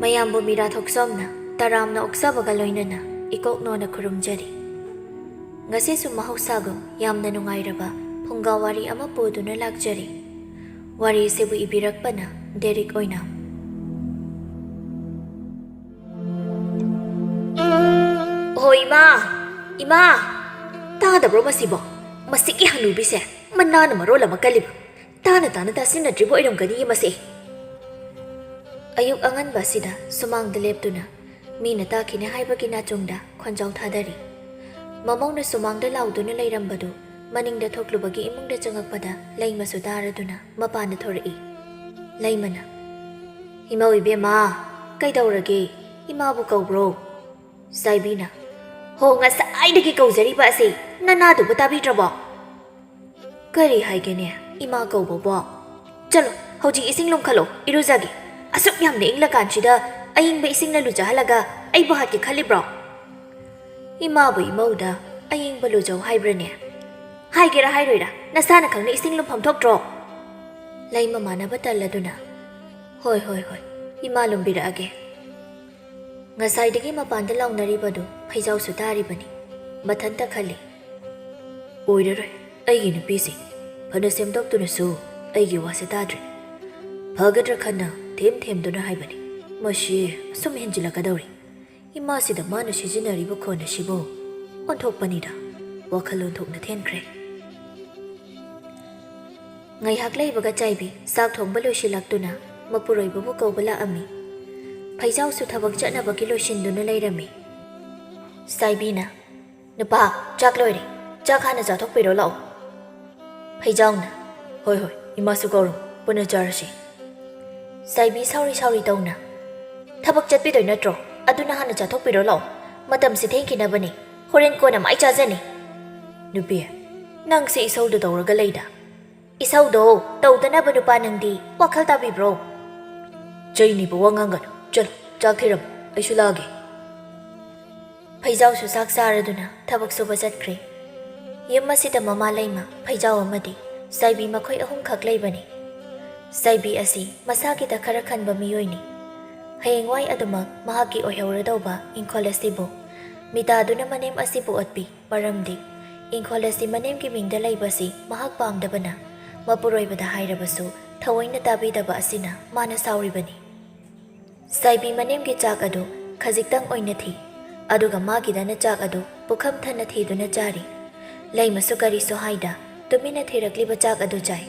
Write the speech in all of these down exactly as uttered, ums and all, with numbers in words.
ꯃꯌꯥꯝꯕꯨ ꯃꯤꯔꯥ ꯊꯣꯛꯆꯣꯝꯅ ꯇꯔꯥꯝꯅ ꯑꯣꯛꯆꯕꯒ ꯂꯣꯏꯅꯅ ꯏꯀꯣꯛꯅꯣꯅ ꯈꯨꯔꯨꯝꯖꯔꯤ꯫ ꯉꯁꯤꯁꯨ ꯃꯍꯧꯁꯥꯒꯨꯝ ꯌꯥꯝꯅ ꯅꯨꯡꯉꯥꯏꯔꯕ ꯐꯨꯡꯒꯥ ꯋꯥꯔꯤ ꯑꯃ ꯄꯨꯗꯨꯅ ꯂꯥꯛꯆꯔꯤ꯫ ꯋꯥꯔꯤꯁꯤꯕꯨ ꯏꯕꯤꯔꯛꯄꯅ ꯗꯦꯔꯤꯛ ꯑꯣꯏꯅ꯫ ꯑꯣꯍꯣ ꯏꯃꯥ! ꯏꯃꯥ! ꯇꯥꯗꯕ꯭ꯔꯣ ꯃꯁꯤꯕꯣ? ꯃꯁꯤꯒꯤ ꯍꯅꯨꯕꯤꯁꯦ ꯃꯅꯥꯅ ꯃꯔꯣꯜ ꯑꯃ ꯀꯜꯂꯤꯕ꯫ ꯇꯥꯅ ꯇꯥꯅ ꯇꯥꯁꯤꯟꯅꯗ꯭ꯔꯤꯕ ꯑꯣꯏꯔꯝꯒꯅꯤꯌꯦ ꯃꯁꯤ꯫ ꯑꯌꯨꯛ ꯑꯉꯟꯕ ꯑꯁꯤꯗ ꯁꯨꯃꯥꯡꯗ ꯂꯦꯞꯇꯨꯅ ꯃꯤꯅ ꯇꯥꯈꯤꯅꯤ ꯍꯥꯏꯕꯒꯤ ꯅꯥꯆꯨꯡꯗ ꯈꯣꯟꯖꯥꯎ ꯊꯥꯗꯔꯤ꯫ ꯃꯃꯧꯅ ꯁꯨꯃꯥꯡꯗ ꯂꯥꯎꯗꯨꯅ ꯂꯩꯔꯝꯕꯗꯨ ꯃꯅꯤꯡꯗ ꯊꯣꯛꯂꯨꯕꯒꯤ ꯏꯃꯨꯡꯗ ꯆꯪꯉꯛꯄꯗ ꯂꯩꯃꯁꯨ ꯇꯥꯔꯗꯨꯅ ꯃꯄꯥꯟꯗ ꯊꯣꯔꯛꯏ꯫ ꯂꯩꯃꯅ, "ꯏꯃꯧ ꯏꯕꯦꯝꯃ, ꯀꯩꯗꯧꯔꯒꯦ? ꯏꯃꯥꯕꯨ ꯀꯧꯕ꯭ꯔꯣ?" ꯆꯥꯏꯕꯤꯅ, "ꯍꯣ, ꯉꯁꯥꯏꯗꯒꯤ ꯀꯧꯖꯔꯤꯕ ꯑꯁꯤ ꯅꯅꯥꯗꯨꯕꯨ ꯇꯥꯕꯤꯗ꯭ꯔꯕꯣ?" "ꯀꯔꯤ ꯍꯥꯏꯒꯦꯅꯦ ꯏꯃꯥ ꯀꯧꯕꯕꯣ? ꯆꯠꯂꯣ, ꯍꯧꯖꯤꯛ ꯏꯁꯤꯡ ꯂꯨꯝꯈꯠꯂꯣ, ꯏꯔꯨꯖꯒꯦ꯫ ꯑꯁꯨꯛ ꯌꯥꯝꯅ ꯏꯪꯂꯀꯥꯟꯁꯤꯗ ꯑꯏꯪꯕ ꯏꯁꯤꯡꯅ ꯂꯨꯖꯍꯜꯂꯒ ꯑꯩꯕꯨ ꯍꯥꯠꯀꯦ ꯈꯜꯂꯤꯕ꯭ꯔꯣ?" "ꯏꯃꯥꯕꯨ ꯏꯃꯧꯗ ꯑꯏꯪꯕ ꯂꯨꯖꯧ ꯍꯥꯏꯕ꯭ꯔꯅꯦ? ꯍꯥꯏꯒꯦꯔꯥ ꯍꯥꯏꯔꯣꯏꯔꯥ, ꯅꯁꯥꯅ ꯈꯪꯅ ꯏꯁꯤꯡ ꯂꯨꯝꯐꯝ ꯊꯣꯛꯇ꯭ꯔꯣ?" ꯂꯩꯃ ꯃꯥꯟꯅꯕ ꯇꯜꯂꯗꯨꯅ, "ꯍꯣꯏ, ꯍꯣꯏ, ꯍꯣꯏ, ꯏꯃꯥ ꯂꯨꯝꯕꯤꯔꯛꯑꯒꯦ"꯫ ꯉꯁꯥꯏꯗꯒꯤ ꯃꯄꯥꯟꯗ ꯂꯥꯎꯅꯔꯤꯕꯗꯨ ꯐꯩꯖꯥꯎꯁꯨ ꯇꯥꯔꯤꯕꯅꯤ꯫ ꯃꯊꯟꯇ ꯈꯜꯂꯤ, "ꯑꯣꯏꯔꯔꯣꯏ, ꯑꯩꯒꯤ ꯅꯨꯄꯤꯁꯤ ꯐꯅ ꯁꯦꯝꯗꯣꯛꯇꯨꯅꯁꯨ ꯑꯩꯒꯤ ꯋꯥꯁꯦ ꯇꯥꯗ꯭ꯔꯦ꯫ ꯐꯒꯗ꯭ꯔꯥ ꯈꯟꯅ ꯊꯦꯝ ꯊꯦꯝꯗꯨꯅ ꯍꯥꯏꯕꯅꯤ꯫ ꯃꯁꯤ ꯑꯁꯨꯝ ꯍꯦꯟꯖꯤꯜꯂꯛꯀꯗꯧꯔꯤ꯫ ꯏꯃꯥꯁꯤꯗ ꯃꯥꯅ ꯁꯤꯖꯤꯟꯅꯔꯤꯕ ꯈꯣꯟ ꯑꯁꯤꯕꯨ ꯑꯣꯟꯊꯣꯛꯄꯅꯤꯗ"꯫ ꯋꯥꯈꯜ ꯑꯣꯟꯊꯣꯛꯅ ꯊꯦꯟꯈ꯭ꯔꯦ꯫ ꯉꯥꯏꯍꯥꯛ ꯂꯩꯕꯒ ꯆꯥꯏꯕꯤ ꯆꯥꯛ ꯊꯣꯡꯕ ꯂꯣꯏꯁꯤꯜꯂꯛꯇꯨꯅ ꯃꯄꯨꯔꯣꯏꯕꯕꯨ ꯀꯧꯕ ꯂꯥꯛꯑꯝꯃꯤ꯫ ꯐꯩꯖꯥꯎꯁꯨ ꯊꯕꯛ ꯆꯠꯅꯕꯒꯤ ꯂꯣꯏꯁꯤꯟꯗꯨꯅ ꯂꯩꯔꯝꯃꯤ꯫ ꯆꯥꯏꯕꯤꯅ, "ꯅꯨꯄꯥ, ꯆꯥꯛ ꯂꯣꯏꯔꯦ꯫ ꯆꯥꯛ ꯍꯥꯟꯅ ꯆꯥꯊꯣꯛꯄꯤꯔꯣ ꯂꯥꯛꯑꯣ"꯫ ꯐꯩꯖꯥꯎꯅ, "ꯍꯣꯏ, ꯍꯣꯏ, ꯏꯃꯥꯁꯨ ꯀꯧꯔꯝ, ꯄꯨꯟꯅ ꯆꯥꯔꯁꯤ"꯫ ꯆꯥꯏꯕꯤ ꯁꯥꯎꯔꯤ ꯁꯥꯎꯔꯤ ꯇꯧꯅ, "ꯊꯕꯛ ꯆꯠꯄꯤꯗꯣꯏ ꯅꯠꯇ꯭ꯔꯣ? ꯑꯗꯨꯅ ꯍꯥꯟꯅ ꯆꯥꯊꯣꯛꯄꯤꯔꯣ ꯂꯥꯛꯑꯣ꯫ ꯃꯇꯝꯁꯤ ꯊꯦꯡꯈꯤꯅꯕꯅꯤ꯫ ꯍꯣꯔꯦꯟ ꯀꯣꯟꯅ ꯃꯥꯏ ꯆꯥꯖꯅꯤ"꯫ "ꯅꯨꯄꯤ, ꯅꯪꯁꯦ ꯏꯁꯧꯗ ꯇꯧꯔꯒ ꯂꯩꯗ"꯫ "ꯏꯁꯧꯗꯣ ꯇꯧꯗꯅꯕ ꯅꯨꯄꯥ ꯅꯪꯗꯤ ꯋꯥꯈꯜ ꯇꯥꯕꯤꯕ꯭ꯔꯣ?" "ꯆꯩꯅꯤꯕ ꯋꯥ ꯉꯥꯡꯒꯅꯨ꯫ ꯆꯠꯂꯣ, ꯆꯥꯛ ꯊꯤꯔꯝꯃꯣ, ꯑꯩꯁꯨ ꯂꯥꯛꯑꯒꯦ"꯫ ꯐꯩꯖꯥꯎꯁꯨ ꯆꯥꯛ ꯆꯥꯔꯗꯨꯅ ꯊꯕꯛ ꯁꯨꯕ ꯆꯠꯈ꯭ꯔꯦ꯫ ꯌꯨꯝ ꯑꯁꯤꯗ ꯃꯃꯥ ꯂꯩꯃ, ꯐꯩꯖꯥꯎ ꯑꯃꯗꯤ ꯆꯥꯏꯕꯤ ꯃꯈꯣꯏ ꯑꯍꯨꯝꯈꯛ ꯂꯩꯕꯅꯤ꯫ ꯆꯥꯏꯕꯤ ꯑꯁꯤ ꯃꯁꯥꯒꯤꯗ ꯈꯔ ꯈꯟꯕ ꯃꯤꯑꯣꯏꯅꯤ꯫ ꯍꯌꯦꯡꯋꯥꯏ ꯑꯗꯨꯃꯛ ꯃꯍꯥꯛꯀꯤ ꯑꯣꯏꯍꯧꯔꯗꯧꯕ ꯏꯪꯈꯣꯜ ꯑꯁꯤꯕꯨ ꯃꯤꯇꯥꯗꯨꯅ ꯃꯅꯦꯝ ꯑꯁꯤꯕꯨ ꯑꯣꯠꯄꯤ꯫ ꯃꯔꯝꯗꯤ ꯏꯪꯈꯣꯜ ꯑꯁꯤ ꯃꯅꯦꯝꯒꯤ ꯃꯤꯡꯗ ꯂꯩꯕꯁꯤ ꯃꯍꯥꯛ ꯄꯥꯝꯗꯕꯅ ꯃꯄꯨꯔꯣꯏꯕꯗ ꯍꯥꯏꯔꯕꯁꯨ ꯊꯑꯣꯏꯅ ꯇꯥꯕꯤꯗꯕ ꯑꯁꯤꯅ ꯃꯥꯅ ꯁꯥꯎꯔꯤꯕꯅꯤ꯫ ꯆꯥꯏꯕꯤ ꯃꯅꯦꯝꯒꯤ ꯆꯥꯛ ꯑꯗꯨ ꯈꯖꯤꯛꯇꯪ ꯑꯣꯏꯅ ꯊꯤ, ꯑꯗꯨꯒ ꯃꯥꯒꯤꯗꯅ ꯆꯥꯛ ꯑꯗꯨ ꯄꯨꯈꯝ ꯊꯟꯅ ꯊꯤꯗꯨꯅ ꯆꯥꯔꯤ꯫ ꯂꯩꯃꯁꯨ ꯀꯔꯤꯁꯨ ꯍꯥꯏꯗ ꯇꯨꯃꯤꯟꯅ ꯊꯤꯔꯛꯂꯤꯕ ꯆꯥꯛ ꯑꯗꯨ ꯆꯥꯏ꯫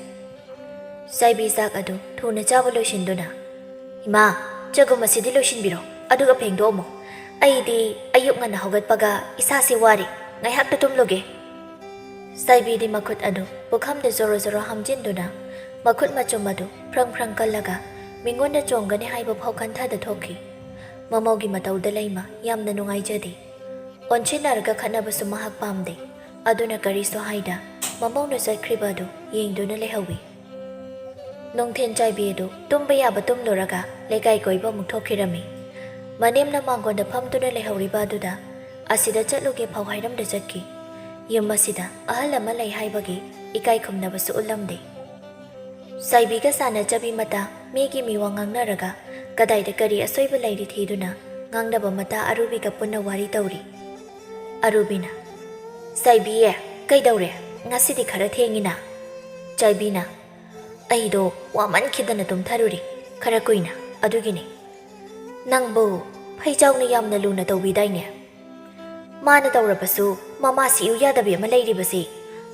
ꯆꯥꯏꯕꯤ ꯆꯥꯛ ꯑꯗꯨ ꯊꯨꯅ ꯆꯥꯕ ꯂꯣꯏꯁꯤꯟꯗꯨꯅ, "ꯏꯃꯥ, ꯆꯒꯨꯝ ꯑꯁꯤꯗꯤ ꯂꯣꯏꯁꯤꯟꯕꯤꯔꯣ, ꯑꯗꯨꯒ ꯐꯦꯡꯗꯣꯛꯑꯝꯃꯣ꯫ ꯑꯩꯗꯤ ꯑꯌꯨꯛ ꯉꯟꯅ ꯍꯧꯒꯠꯄꯒ ꯏꯁꯥꯁꯤ ꯋꯥꯔꯦ, ꯉꯥꯏꯍꯥꯛꯇ ꯇꯨꯝꯂꯨꯒꯦ꯫" ꯆꯥꯏꯕꯤꯗꯤ ꯃꯈꯨꯠ ꯑꯗꯨ ꯄꯨꯈꯝꯗ ꯖꯣꯔꯣ ꯖꯣꯔꯣ ꯍꯥꯝꯖꯤꯟꯗꯨꯅ ꯃꯈꯨꯠ ꯃꯆꯨꯝ ꯑꯗꯨ ꯐ꯭ꯔꯪ ꯐ꯭ꯔꯪ ꯀꯜꯂꯒ ꯃꯤꯉꯣꯟꯗ ꯆꯣꯡꯒꯅꯤ ꯍꯥꯏꯕ ꯐꯥꯎ ꯈꯟꯊꯗ ꯊꯣꯛꯈꯤ꯫ ꯃꯃꯧꯒꯤ ꯃꯇꯧꯗ ꯂꯩꯃ ꯌꯥꯝꯅ ꯅꯨꯡꯉꯥꯏꯖꯗꯦ꯫ ꯑꯣꯟꯁꯤꯟꯅꯔꯒ ꯈꯠꯅꯕꯁꯨ ꯃꯍꯥꯛ ꯄꯥꯝꯗꯦ꯫ ꯑꯗꯨꯅ ꯀꯔꯤꯁꯨ ꯍꯥꯏꯗ ꯃꯃꯧꯅ ꯆꯠꯈ꯭ꯔꯤꯕ ꯑꯗꯨ ꯌꯦꯡꯗꯨꯅ ꯂꯩꯍꯧꯏ꯫ ꯅꯨꯡꯊꯤꯜ ꯆꯥꯏꯕꯤ ꯑꯗꯨ ꯇꯨꯝꯕ ꯌꯥꯕ ꯇꯨꯝꯂꯨꯔꯒ ꯂꯩꯀꯥꯏ ꯀꯣꯏꯕ ꯑꯃꯨꯛ ꯊꯣꯛꯈꯤꯔꯝꯃꯤ꯫ ꯃꯅꯦꯝꯅ ꯃꯥꯡꯒꯣꯟꯗ ꯐꯝꯗꯨꯅ ꯂꯩꯍꯧꯔꯤꯕ ꯑꯗꯨꯗ ꯑꯁꯤꯗ ꯆꯠꯂꯨꯒꯦ ꯐꯥꯎ ꯍꯥꯏꯔꯝꯗ ꯆꯠꯈꯤ꯫ ꯌꯨꯝ ꯑꯁꯤꯗ ꯑꯍꯜ ꯑꯃ ꯂꯩ ꯍꯥꯏꯕꯒꯤ ꯏꯀꯥꯏ ꯈꯨꯝꯅꯕꯁꯨ ꯎꯠꯂꯝꯗꯦ꯫ ꯆꯥꯏꯕꯤꯒ ꯆꯥꯟꯅꯖꯕꯤ ꯃꯇꯥ ꯃꯤꯒꯤ ꯃꯤꯋꯥ ꯉꯥꯡꯅꯔꯒ ꯀꯗꯥꯏꯗ ꯀꯔꯤ ꯑꯁꯣꯏꯕ ꯂꯩꯔꯤ ꯊꯤꯗꯨꯅ ꯉꯥꯡꯅꯕ ꯃꯇꯥ ꯑꯔꯨꯕꯤꯒ ꯄꯨꯟꯅ ꯋꯥꯔꯤ ꯇꯧꯔꯤ꯫ ꯑꯔꯨꯕꯤꯅ, "ꯆꯥꯏꯕꯤꯌꯦ, ꯀꯩꯗꯧꯔꯦ? ꯉꯁꯤꯗꯤ ꯈꯔ ꯊꯦꯡꯉꯤꯅ?" ꯆꯥꯏꯕꯤꯅ, "ꯑꯩꯗꯣ ꯋꯥꯃꯟꯈꯤꯗꯅ ꯇꯨꯝꯊꯔꯨꯔꯦ ꯈꯔ ꯀꯨꯏꯅ, ꯑꯗꯨꯒꯤꯅꯦ꯫" "ꯅꯪꯕꯨ ꯐꯩꯖꯥꯎꯅ ꯌꯥꯝꯅ ꯂꯨꯅ ꯇꯧꯕꯤꯗꯥꯏꯅꯦ?" "ꯃꯥꯅ ꯇꯧꯔꯕꯁꯨ ꯃꯃꯥ ꯁꯤꯎ ꯌꯥꯗꯕꯤ ꯑꯃ ꯂꯩꯔꯤꯕꯁꯤ,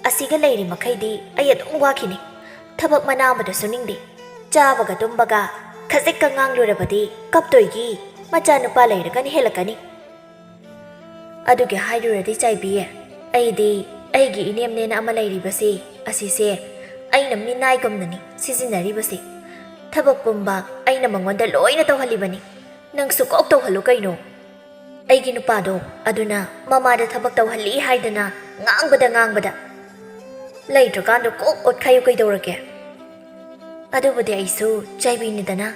ꯑꯁꯤꯒ ꯂꯩꯔꯤ ꯃꯈꯩꯗꯤ ꯑꯩ ꯑꯗꯨꯝ ꯋꯥꯈꯤꯅꯤ꯫ ꯊꯕꯛ ꯃꯅꯥ ꯑꯃꯗ ꯁꯨꯅꯤꯡꯗꯦ꯫ ꯆꯥꯕꯒ ꯇꯨꯝꯕꯒ ꯈꯖꯤꯛꯀ ꯉꯥꯡꯂꯨꯔꯕꯗꯤ ꯀꯞꯇꯣꯏꯒꯤ ꯃꯆꯥꯅꯨꯄꯥ ꯂꯩꯔꯒꯅ ꯍꯦꯜꯂꯛꯀꯅꯤ꯫" "ꯑꯗꯨꯒꯤ ꯍꯥꯏꯔꯨꯔꯗꯤ ꯆꯥꯏꯕꯤꯌꯦ, ꯑꯩꯗꯤ ꯑꯩꯒꯤ ꯏꯅꯦꯝꯅꯦꯅ ꯑꯃ ꯂꯩꯔꯤꯕꯁꯤ, ꯑꯁꯤꯁꯦ ꯑꯩꯅ ꯃꯤꯅꯥꯏꯒꯨꯝꯅꯅꯤ ꯁꯤꯖꯤꯟꯅꯔꯤꯕꯁꯤ꯫ ꯊꯕꯛ ꯄꯨꯝꯕ ꯑꯩꯅ ꯃꯉꯣꯟꯗ ꯂꯣꯏꯅ ꯇꯧꯍꯜꯂꯤꯕꯅꯤ꯫ ꯅꯪꯁꯨ ꯀꯣꯛ ꯇꯧꯍꯜꯂꯨ ꯀꯩꯅꯣ꯫ ꯑꯩꯒꯤ ꯅꯨꯄꯥꯗꯣ ꯑꯗꯨꯅ ꯃꯃꯥꯗ ꯊꯕꯛ ꯇꯧꯍꯜꯂꯤ ꯍꯥꯏꯗꯅ ꯉꯥꯡꯕꯗ ꯉꯥꯡꯕꯗ꯫ ꯂꯩꯇ꯭ꯔꯀꯥꯟꯗ ꯀꯣꯛ ꯑꯣꯠꯈꯥꯏꯌꯨ ꯀꯩꯗꯧꯔꯒꯦ?" "ꯑꯗꯨꯕꯨꯗꯤ ꯑꯩꯁꯨ ꯆꯥꯏꯕꯤꯅꯤꯗꯅ,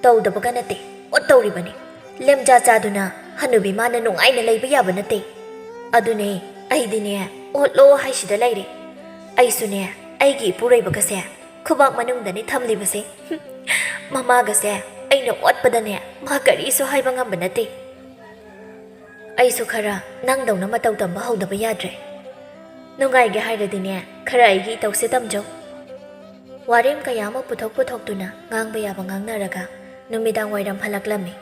ꯇꯧꯗꯕꯒ ꯅꯠꯇꯦ, ꯑꯣꯠ ꯇꯧꯔꯤꯕꯅꯤ꯫ ꯂꯦꯝꯖꯥ ꯆꯥꯗꯨꯅ ꯍꯅꯨꯕꯤ ꯃꯥꯅ ꯅꯨꯡꯉꯥꯏꯅ ꯂꯩꯕ ꯌꯥꯕ ꯅꯠꯇꯦ꯫ ꯑꯗꯨꯅꯦ ꯑꯩꯗꯤꯅꯦ, ꯑꯣꯠꯂꯣ ꯍꯥꯏꯁꯤꯗ ꯂꯩꯔꯦ꯫ ꯑꯩꯁꯨꯅꯦ, ꯑꯩꯒꯤ ꯏꯄꯨꯔꯣꯏꯕꯒꯁꯦ ꯈꯨꯕꯥꯛ ꯃꯅꯨꯡꯗꯅꯤ ꯊꯝꯂꯤꯕꯁꯦ꯫ ꯃꯃꯥꯒꯁꯦ ꯑꯩꯅ ꯑꯣꯠꯄꯗꯅꯦ, ꯃꯥ ꯀꯔꯤꯁꯨ ꯍꯥꯏꯕ ꯉꯝꯕ ꯅꯠꯇꯦ꯫ ꯑꯩꯁꯨ ꯈꯔ ꯅꯪꯗꯧꯅ ꯃꯇꯧ ꯇꯝꯕ ꯍꯧꯗꯕ ꯌꯥꯗ꯭ꯔꯦ꯫ ꯅꯨꯡꯉꯥꯏꯒꯦ ꯍꯥꯏꯔꯗꯤꯅꯦ, ꯈꯔ ꯑꯩꯒꯤ ꯏꯇꯧꯁꯦ ꯇꯝꯖꯧ꯫ ꯋꯥꯔꯦꯝ ꯀꯌꯥ ꯑꯃ ꯄꯨꯊꯣꯛ ꯄꯨꯊꯣꯛꯇꯨꯅ ꯉꯥꯡꯕ ꯌꯥꯕ ꯉꯥꯡꯅꯔꯒ ꯅꯨꯃꯤꯗꯥꯡ ꯋꯥꯏꯔꯝ ꯍꯜꯂꯛꯂꯝꯃꯤ꯫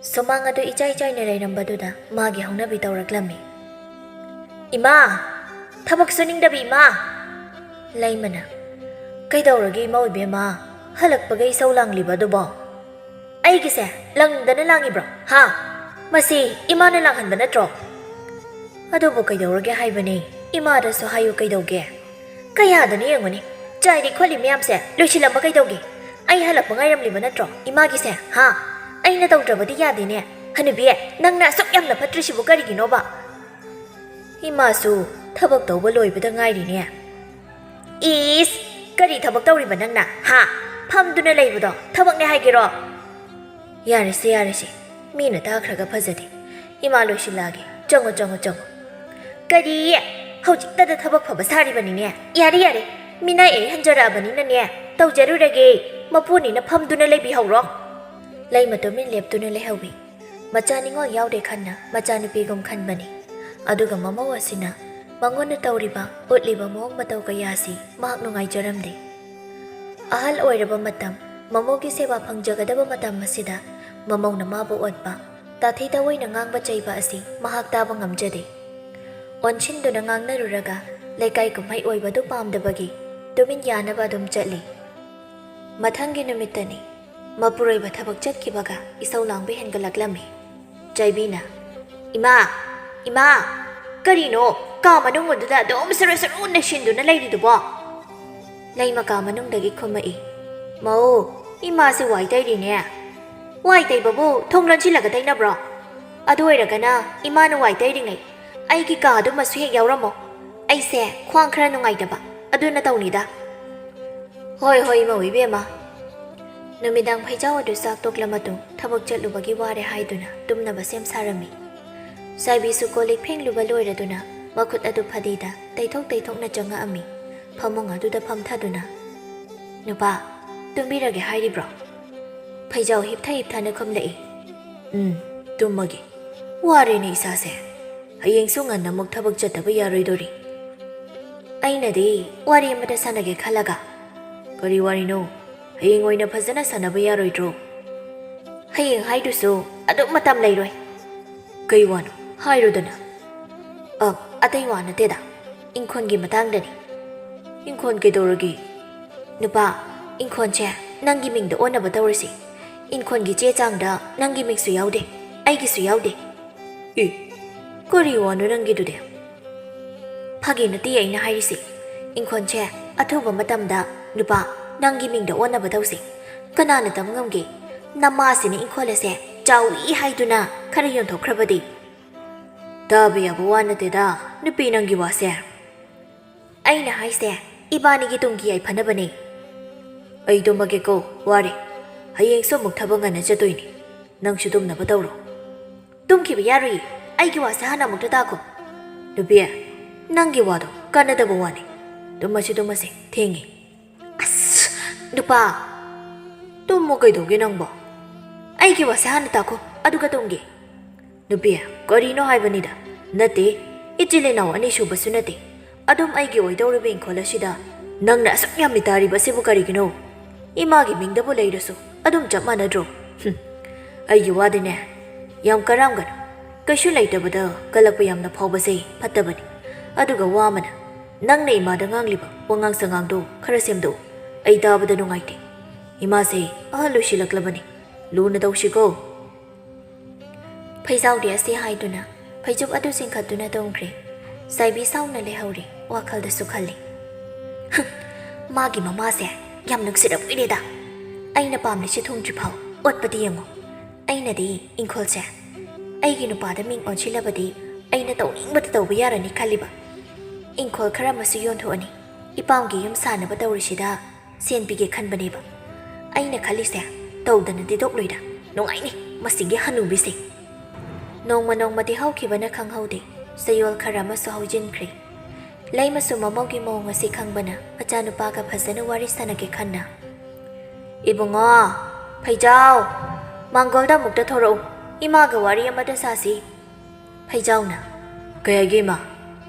ꯁꯨꯃꯥꯡ ꯑꯗꯨ ꯏꯆꯥꯏ ꯆꯥꯏꯅ ꯂꯩꯔꯝꯕꯗꯨꯗ ꯃꯥꯒꯤ ꯍꯧꯅꯕꯤ ꯇꯧꯔꯛꯂꯝꯃꯤ꯫ "ꯏꯃꯥ! ꯊꯕꯛ ꯁꯨꯅꯤꯡꯗꯕꯤ ꯏꯃꯥ!" ꯂꯩꯃꯅ, "ꯀꯩꯗꯧꯔꯒꯦ ꯏꯃꯧ ꯏꯕꯦꯝꯃ? ꯍꯜꯂꯛꯄꯒ ꯏꯁꯧ ꯂꯥꯡꯂꯤꯕ ꯑꯗꯨꯕꯣ?" "ꯑꯩꯒꯤꯁꯦ ꯂꯪꯗꯅ ꯂꯥꯡꯉꯤꯕ꯭ꯔꯣ? ꯍꯥ? ꯃꯁꯤ ꯏꯃꯥꯅ ꯂꯥꯡꯍꯟꯕ ꯅꯠꯇ꯭ꯔꯣ?" "ꯑꯗꯨꯕꯨ ꯀꯩꯗꯧꯔꯒꯦ ꯍꯥꯏꯕꯅꯦ? ꯏꯃꯥꯗꯁꯨ ꯍꯥꯏꯌꯨ ꯀꯩꯗꯧꯒꯦ?" "ꯀꯌꯥꯗꯅꯣ ꯌꯦꯡꯉꯨꯅꯦ, ꯆꯥꯏꯔꯤ ꯈꯣꯠꯂꯤ ꯃꯌꯥꯝꯁꯦ ꯂꯣꯏꯁꯤꯜꯂꯝꯕ ꯀꯩꯗꯧꯒꯦ? ꯑꯩ ꯍꯜꯂꯛꯄ ꯉꯥꯏꯔꯝꯂꯤꯕ ꯅꯠꯇ꯭ꯔꯣ ꯏꯃꯥꯒꯤꯁꯦ? ꯍꯥ? ꯑꯩꯅ ꯇꯧꯗ꯭ꯔꯕꯗꯤ ꯌꯥꯗꯦꯅꯦ꯫ ꯍꯅꯨꯕꯤ, ꯅꯪꯅ ꯑꯁꯨꯛ ꯌꯥꯝꯅ ꯐꯠꯇ꯭ꯔꯤꯁꯤꯕꯨ ꯀꯔꯤꯒꯤꯅꯣꯕ?" "ꯏꯃꯥꯁꯨ ꯊꯕꯛ ꯇꯧꯕ ꯂꯣꯏꯕꯗ ꯉꯥꯏꯔꯤꯅꯦ꯫" "ꯏꯁ, ꯀꯔꯤ ꯊꯕꯛ ꯇꯧꯔꯤꯕ ꯅꯪꯅ? ꯍꯥ? ꯐꯝꯗꯨꯅ ꯂꯩꯕꯗꯣ ꯊꯕꯛꯅꯦ ꯍꯥꯏꯒꯦꯔꯣ?" "ꯌꯥꯔꯦꯁꯦ, ꯌꯥꯔꯦꯁꯦ, ꯃꯤꯅ ꯇꯥꯈ꯭ꯔꯒ ꯐꯖꯗꯦ꯫ ꯏꯃꯥ ꯂꯣꯏꯁꯤꯜꯂꯛꯑꯒꯦ꯫ ꯆꯪꯉꯣ, ꯆꯪꯉꯣ, ꯆꯪꯉꯣ꯫" "ꯀꯔꯤ? ꯍꯧꯖꯤꯛꯇꯗ ꯊꯕꯛ ꯐꯕ ꯁꯥꯔꯤꯕꯅꯤꯅꯦ꯫ ꯌꯥꯔꯦ, ꯌꯥꯔꯦ, ꯃꯤꯅꯥꯏ ꯑꯩ ꯍꯟꯖꯔꯛꯑꯕꯅꯤꯅꯅꯦ, ꯇꯧꯖꯔꯨꯔꯒꯦ꯫ ꯃꯄꯨꯅꯤꯅ ꯐꯝꯗꯨꯅ ꯂꯩꯕꯤꯍꯧꯔꯣ꯫" ꯂꯩꯃ ꯇꯨꯃꯤꯟ ꯂꯦꯞꯇꯨꯅ ꯂꯩꯍꯧꯏ꯫ ꯃꯆꯥ ꯅꯤꯡꯉꯣꯜ ꯌꯥꯎꯗꯦ ꯈꯟꯅ ꯃꯆꯥꯅꯨꯄꯤꯒꯨꯝ ꯈꯟꯕꯅꯤ꯫ ꯑꯗꯨꯒ ꯃꯃꯧ ꯑꯁꯤꯅ ꯃꯉꯣꯟꯗ ꯇꯧꯔꯤꯕ, ꯎꯠꯂꯤꯕ ꯃꯑꯣꯡ ꯃꯇꯧ ꯀꯌꯥ ꯑꯁꯤ ꯃꯍꯥꯛ ꯅꯨꯡꯉꯥꯏꯖꯔꯝꯗꯦ꯫ ꯑꯍꯜ ꯑꯣꯏꯔꯕ ꯃꯇꯝ, ꯃꯃꯧꯒꯤ ꯁꯦꯕꯥ ꯐꯪꯖꯒꯗꯕ ꯃꯇꯝ ꯑꯁꯤꯗ ꯃꯃꯧꯅ ꯃꯥꯕꯨ ꯑꯣꯠꯄ, ꯇꯥꯊꯤ ꯇꯥꯑꯣꯏꯅ ꯉꯥꯡꯕ ꯆꯩꯕ ꯑꯁꯤ ꯃꯍꯥꯛ ꯇꯥꯕ ꯉꯝꯖꯗꯦ꯫ ꯑꯣꯟꯁꯤꯟꯗꯨꯅ ꯉꯥꯡꯅꯔꯨꯔꯒ ꯂꯩꯀꯥꯏ ꯀꯨꯝꯍꯩ ꯑꯣꯏꯕꯗꯨ ꯄꯥꯝꯗꯕꯒꯤ ꯇꯨꯃꯤꯟ ꯌꯥꯅꯕ ꯑꯗꯨꯝ ꯆꯠꯂꯤ꯫ ꯃꯊꯪꯒꯤ ꯅꯨꯃꯤꯠꯇꯅꯤ꯫ ꯃꯄꯨꯔꯣꯏꯕ ꯊꯕꯛ ꯆꯠꯈꯤꯕꯒ ꯏꯁꯧ ꯂꯥꯡꯕ ꯍꯦꯟꯒꯠꯂꯛꯂꯝꯃꯤ꯫ ꯆꯥꯏꯕꯤꯅ, "ꯏꯃꯥ! ꯏꯃꯥ! ꯀꯔꯤꯅꯣ ꯀꯥ ꯃꯅꯨꯡ ꯑꯗꯨꯗ ꯑꯗꯨꯝ ꯁꯨꯔꯨ ꯁꯨꯔꯨ ꯅꯩꯁꯤꯟꯗꯨꯅ ꯂꯩꯔꯤꯗꯨꯕꯣ?" ꯂꯩꯃ ꯀꯥ ꯃꯅꯨꯡꯗꯒꯤ ꯈꯨꯝꯃꯛꯏ꯫ "ꯃꯧ, ꯏꯃꯥꯁꯦ ꯋꯥꯏ ꯇꯩꯔꯤꯅꯦ꯫" "ꯋꯥꯏ ꯇꯩꯕꯕꯨ ꯊꯣꯡ ꯂꯣꯟꯁꯤꯜꯂꯒ ꯇꯩꯅꯕ꯭ꯔꯣ? ꯑꯗꯨ ꯑꯣꯏꯔꯒꯅ ꯏꯃꯥꯅ ꯋꯥꯏ ꯇꯩꯔꯤꯉꯩ ꯑꯩꯒꯤ ꯀꯥ ꯑꯗꯨꯃꯁꯨ ꯍꯦꯛ ꯌꯥꯎꯔꯝꯃꯣ꯫ ꯑꯩꯁꯦ ꯈ꯭ꯋꯥꯡ ꯈꯔ ꯅꯨꯡꯉꯥꯏꯇꯕ, ꯑꯗꯨꯅ ꯇꯧꯅꯤꯗ꯫" "ꯍꯣꯏ, ꯍꯣꯏ, ꯏꯃꯧ ꯏꯕꯦꯝꯃ꯫" ꯅꯨꯃꯤꯗꯥꯡ ꯐꯩꯖꯥꯎ ꯑꯗꯨ ꯆꯥꯛ ꯇꯣꯛꯂ ꯃꯇꯨꯡ ꯊꯕꯛ ꯆꯠꯂꯨꯕꯒꯤ ꯋꯥꯔꯦ ꯍꯥꯏꯗꯨꯅ ꯇꯨꯝꯅꯕ ꯁꯦꯝ ꯁꯥꯔꯝꯃꯤ꯫ ꯆꯥꯏꯕꯤꯁꯨ ꯀꯣꯜ ꯂꯤꯛ ꯐꯦꯡꯂꯨꯕ ꯂꯣꯏꯔꯗꯨꯅ ꯃꯈꯨꯠ ꯑꯗꯨ ꯐꯗꯤꯗ ꯇꯩꯊꯣꯛ ꯇꯩꯊꯣꯛꯅ ꯆꯪꯉꯛꯑꯝꯃꯤ꯫ ꯐꯃꯨꯡ ꯑꯗꯨꯗ ꯐꯝꯊꯗꯨꯅ, "ꯅꯨꯄꯥ, ꯇꯨꯝꯕꯤꯔꯒꯦ ꯍꯥꯏꯔꯤꯕ꯭ꯔꯣ?" ꯐꯩꯖꯥꯎ ꯍꯤꯞꯊ ꯍꯤꯞꯊꯅ ꯈꯨꯝꯂꯛꯏ꯫ "ꯎꯝ, ꯇꯨꯝꯃꯒꯦ꯫ ꯋꯥꯔꯦꯅꯦ ꯏꯁꯥꯁꯦ꯫ ꯍꯌꯦꯡꯁꯨ ꯉꯟꯅ ꯑꯃꯨꯛ ꯊꯕꯛ ꯆꯠꯇꯕ ꯌꯥꯔꯣꯏꯗꯣꯔꯤ꯫" ꯑꯩꯅꯗꯤ ꯋꯥꯔꯤ ꯑꯃꯇ ꯁꯥꯟꯅꯒꯦ ꯈꯜꯂꯒ, "ꯀꯔꯤ ꯋꯥꯔꯤꯅꯣ? ꯍꯌꯦꯡ ꯑꯣꯏꯅ ꯐꯖꯅ ꯁꯥꯟꯅꯕ ꯌꯥꯔꯣꯏꯗ꯭ꯔꯣ?" "ꯍꯌꯦꯡ ꯍꯥꯏꯗꯨꯁꯨ ꯑꯗꯨꯝ ꯃꯇꯝ ꯂꯩꯔꯣꯏ꯫" "ꯀꯩ ꯋꯥꯅꯣ? ꯍꯥꯏꯔꯣꯗꯅ꯫" "ꯑ, ꯑꯇꯩ ꯋꯥ ꯅꯠꯇꯦꯗ, ꯏꯪꯈꯣꯜꯒꯤ ꯃꯇꯥꯡꯗꯅꯤ꯫" "ꯏꯪꯈꯣꯜ ꯀꯩꯗꯧꯔꯒꯦ?" "ꯅꯨꯄꯥ, ꯏꯪꯈꯣꯜꯁꯦ ꯅꯪꯒꯤ ꯃꯤꯡꯗ ꯑꯣꯟꯅꯕ ꯇꯧꯔꯁꯤ꯫ ꯏꯪꯈꯣꯜꯒꯤ ꯆꯦ ꯆꯥꯡꯗ ꯅꯪꯒꯤ ꯃꯤꯡꯁꯨ ꯌꯥꯎꯗꯦ, ꯑꯩꯒꯤꯁꯨ ꯌꯥꯎꯗꯦ꯫" "ꯑꯦ, ꯀꯔꯤ ꯋꯥꯅꯣ ꯅꯪꯒꯤꯗꯨꯗꯤ?" "ꯐꯥꯒꯤ ꯅꯠꯇꯦ ꯑꯩꯅ ꯍꯥꯏꯔꯤꯁꯦ꯫ ꯏꯪꯈꯣꯜꯁꯦ ꯑꯊꯨꯕ ꯃꯇꯝꯗ, ꯅꯨꯄꯥ, ꯅꯪꯒꯤ ꯃꯤꯡꯗ ꯑꯣꯟꯅꯕ ꯇꯧꯁꯦ꯫ ꯀꯅꯥꯅ ꯇꯝ ꯉꯝꯒꯦ? ꯅꯃꯥꯁꯤꯅ ꯏꯪꯈꯣꯜ ꯑꯁꯦ ꯆꯥꯎꯏ ꯍꯥꯏꯗꯨꯅ ꯈꯔ ꯌꯣꯟꯊꯣꯛꯈ꯭ꯔꯕꯗꯤ?" "ꯇꯥꯕ ꯌꯥꯕ ꯋꯥ ꯅꯠꯇꯦꯗ, ꯅꯨꯄꯤ, ꯅꯪꯒꯤ ꯋꯥꯁꯦ꯫" "ꯑꯩꯅ ꯍꯥꯏꯁꯦ ꯏꯕꯥꯅꯤꯒꯤ ꯇꯨꯡꯒꯤ ꯌꯥꯏꯐꯅꯕꯅꯦ꯫" "ꯑꯩ ꯇꯨꯝꯃꯒꯦꯀꯣ, ꯋꯥꯔꯦ꯫ ꯍꯌꯦꯡꯁꯨ ꯑꯃꯨꯛ ꯊꯕꯛ ꯉꯟꯅ ꯆꯠꯇꯣꯏꯅꯤ꯫ ꯅꯪꯁꯨ ꯇꯨꯝꯅꯕ ꯇꯧꯔꯣ꯫" "ꯇꯨꯝꯈꯤꯕ ꯌꯥꯔꯣꯏꯌꯦ, ꯑꯩꯒꯤ ꯋꯥꯁꯦ ꯍꯥꯟꯅ ꯑꯃꯨꯛꯇ ꯇꯥꯈꯣ꯫" "ꯅꯨꯄꯤ, ꯅꯪꯒꯤ ꯋꯥꯗꯣ ꯀꯥꯟꯅꯗꯕ ꯋꯥꯅꯤ꯫ ꯇꯨꯝꯃꯁꯤ, ꯇꯨꯝꯃꯁꯤ, ꯊꯦꯡꯉꯦ꯫" "ꯑꯁ, ꯅꯨꯄꯥ!" "ꯇꯨꯝꯃꯣ, ꯀꯩꯗꯧꯒꯦ ꯅꯪꯕꯣ?" "ꯑꯩꯒꯤ ꯋꯥꯁꯦ ꯍꯥꯟꯅ ꯇꯥꯈꯣ, ꯑꯗꯨꯒ ꯇꯨꯝꯒꯦ꯫" "ꯅꯨꯄꯤ, ꯀꯔꯤꯅꯣ ꯍꯥꯏꯕꯅꯤꯗ? ꯅꯠꯇꯦ, ꯏꯆꯤꯜ ꯏꯅꯥꯎ ꯑꯅꯤꯁꯨꯕꯁꯨ ꯅꯠꯇꯦ꯫ ꯑꯗꯨꯝ ꯑꯩꯒꯤ ꯑꯣꯏꯗꯧꯔꯤꯕ ꯏꯪꯈꯣꯜ ꯑꯁꯤꯗ ꯅꯪꯅ ꯑꯁꯨꯛ ꯌꯥꯝ ꯃꯤꯇꯥꯔꯤꯕ ꯑꯁꯤꯕꯨ ꯀꯔꯤꯒꯤꯅꯣ? ꯏꯃꯥꯒꯤ ꯃꯤꯡꯗꯕꯨ ꯂꯩꯔꯁꯨ ꯑꯗꯨꯝ ꯆꯞ ꯃꯥꯟꯅꯗ꯭ꯔꯣ? ꯍꯨꯝ, ꯑꯩꯒꯤ ꯋꯥꯗꯤꯅꯦ, ꯌꯥꯝ ꯀꯔꯥꯝꯒꯅꯨ꯫ ꯀꯩꯁꯨ ꯂꯩꯇꯕꯗ ꯀꯜꯂꯛꯄ ꯌꯥꯝꯅ ꯐꯥꯎꯕꯁꯦ ꯐꯠꯇꯕꯅꯤ꯫ ꯑꯗꯨꯒ ꯋꯥ ꯑꯃꯅ, ꯅꯪꯅ ꯏꯃꯥꯗ ꯉꯥꯡꯂꯤꯕ ꯋꯥꯉꯥꯡ ꯁꯉꯥꯡꯗꯣ ꯈꯔ ꯁꯦꯝꯗꯣꯛꯎ꯫ ꯑꯩ ꯇꯥꯕꯗ ꯅꯨꯡꯉꯥꯏꯇꯦ꯫ ꯏꯃꯥꯁꯦ ꯑꯍꯜ ꯑꯣꯏꯁꯤꯜꯂꯛꯂꯕꯅꯤ꯫ ꯂꯨꯅ ꯇꯧꯁꯤꯀꯣ꯫" ꯐꯩꯖꯥꯎꯗꯤ ꯑꯁꯤ ꯍꯥꯏꯗꯨꯅ ꯐꯩꯖꯨꯞ ꯑꯗꯨ ꯆꯤꯡꯈꯠꯇꯨꯅ ꯇꯨꯝꯈ꯭ꯔꯦ꯫ ꯆꯥꯏꯕꯤ ꯁꯥꯎꯅ ꯂꯩꯍꯧꯔꯦ, ꯋꯥꯈꯜꯗꯁꯨ ꯈꯜꯂꯤ, "ꯍꯨꯝ, ꯃꯥꯒꯤ ꯃꯃꯥꯁꯦ ꯌꯥꯝ ꯅꯨꯡꯁꯤꯔꯛꯂꯣꯏꯔꯦꯗ꯫ ꯑꯩꯅ ꯄꯥꯝꯂꯤꯁꯦ ꯊꯨꯡꯗ꯭ꯔꯤꯐꯥꯎ ꯑꯣꯠꯄꯗꯤ ꯌꯦꯡꯉꯣ꯫ ꯑꯩꯅꯗꯤ ꯏꯪꯈꯣꯜꯁꯦ ꯑꯩꯒꯤ ꯅꯨꯄꯥꯗ ꯃꯤꯡ ꯑꯣꯟꯁꯤꯜꯂꯕꯗꯤ ꯑꯩꯅ ꯇꯧꯅꯤꯡꯕꯗ ꯇꯧꯕ ꯌꯥꯔꯅꯤ ꯈꯜꯂꯤꯕ꯫ ꯏꯪꯈꯣꯜ ꯈꯔ ꯑꯃꯁꯨ ꯌꯣꯟꯊꯣꯛꯑꯅꯤ, ꯏꯄꯥꯝꯒꯤ ꯌꯨꯝ ꯁꯥꯅꯕ ꯇꯧꯔꯤꯁꯤꯗ ꯁꯦꯟ ꯄꯤꯒꯦ ꯈꯟꯕꯅꯦꯕ꯫ ꯑꯩꯅ ꯈꯜꯂꯤꯁꯦ ꯇꯧꯗꯅꯗꯤ ꯇꯣꯛꯂꯣꯏꯗ꯫ ꯅꯨꯡꯉꯥꯏꯅꯤ ꯃꯁꯤꯒꯤ ꯍꯅꯨꯕꯤꯁꯦ꯫" ꯅꯣꯡꯃ ꯅꯣꯡꯃꯗꯤ ꯍꯧꯈꯤꯕꯅ ꯈꯪꯍꯧꯗꯦ꯫ ꯆꯌꯣꯜ ꯈꯔ ꯑꯃꯁꯨ ꯍꯧꯖꯤꯟꯈ꯭ꯔꯦ꯫ ꯂꯩꯃꯁꯨ ꯃꯃꯧꯒꯤ ꯃꯑꯣꯡ ꯑꯁꯤ ꯈꯪꯕꯅ ꯃꯆꯥꯅꯨꯄꯥꯒ ꯐꯖꯅ ꯋꯥꯔꯤ ꯁꯥꯟꯅꯒꯦ ꯈꯟꯅ, "ꯏꯕꯨꯡꯉꯣ, ꯐꯩꯖꯥꯎ, ꯃꯥꯡꯒꯣꯜꯗ ꯑꯃꯨꯛꯇ ꯊꯣꯔꯛꯎ꯫ ꯏꯃꯥꯒ ꯋꯥꯔꯤ ꯑꯃꯇ ꯁꯥꯁꯤ꯫ ꯐꯩꯖꯥꯎꯅ, "ꯀꯩ ꯍꯥꯏꯒꯦ, ꯏꯃꯥ?"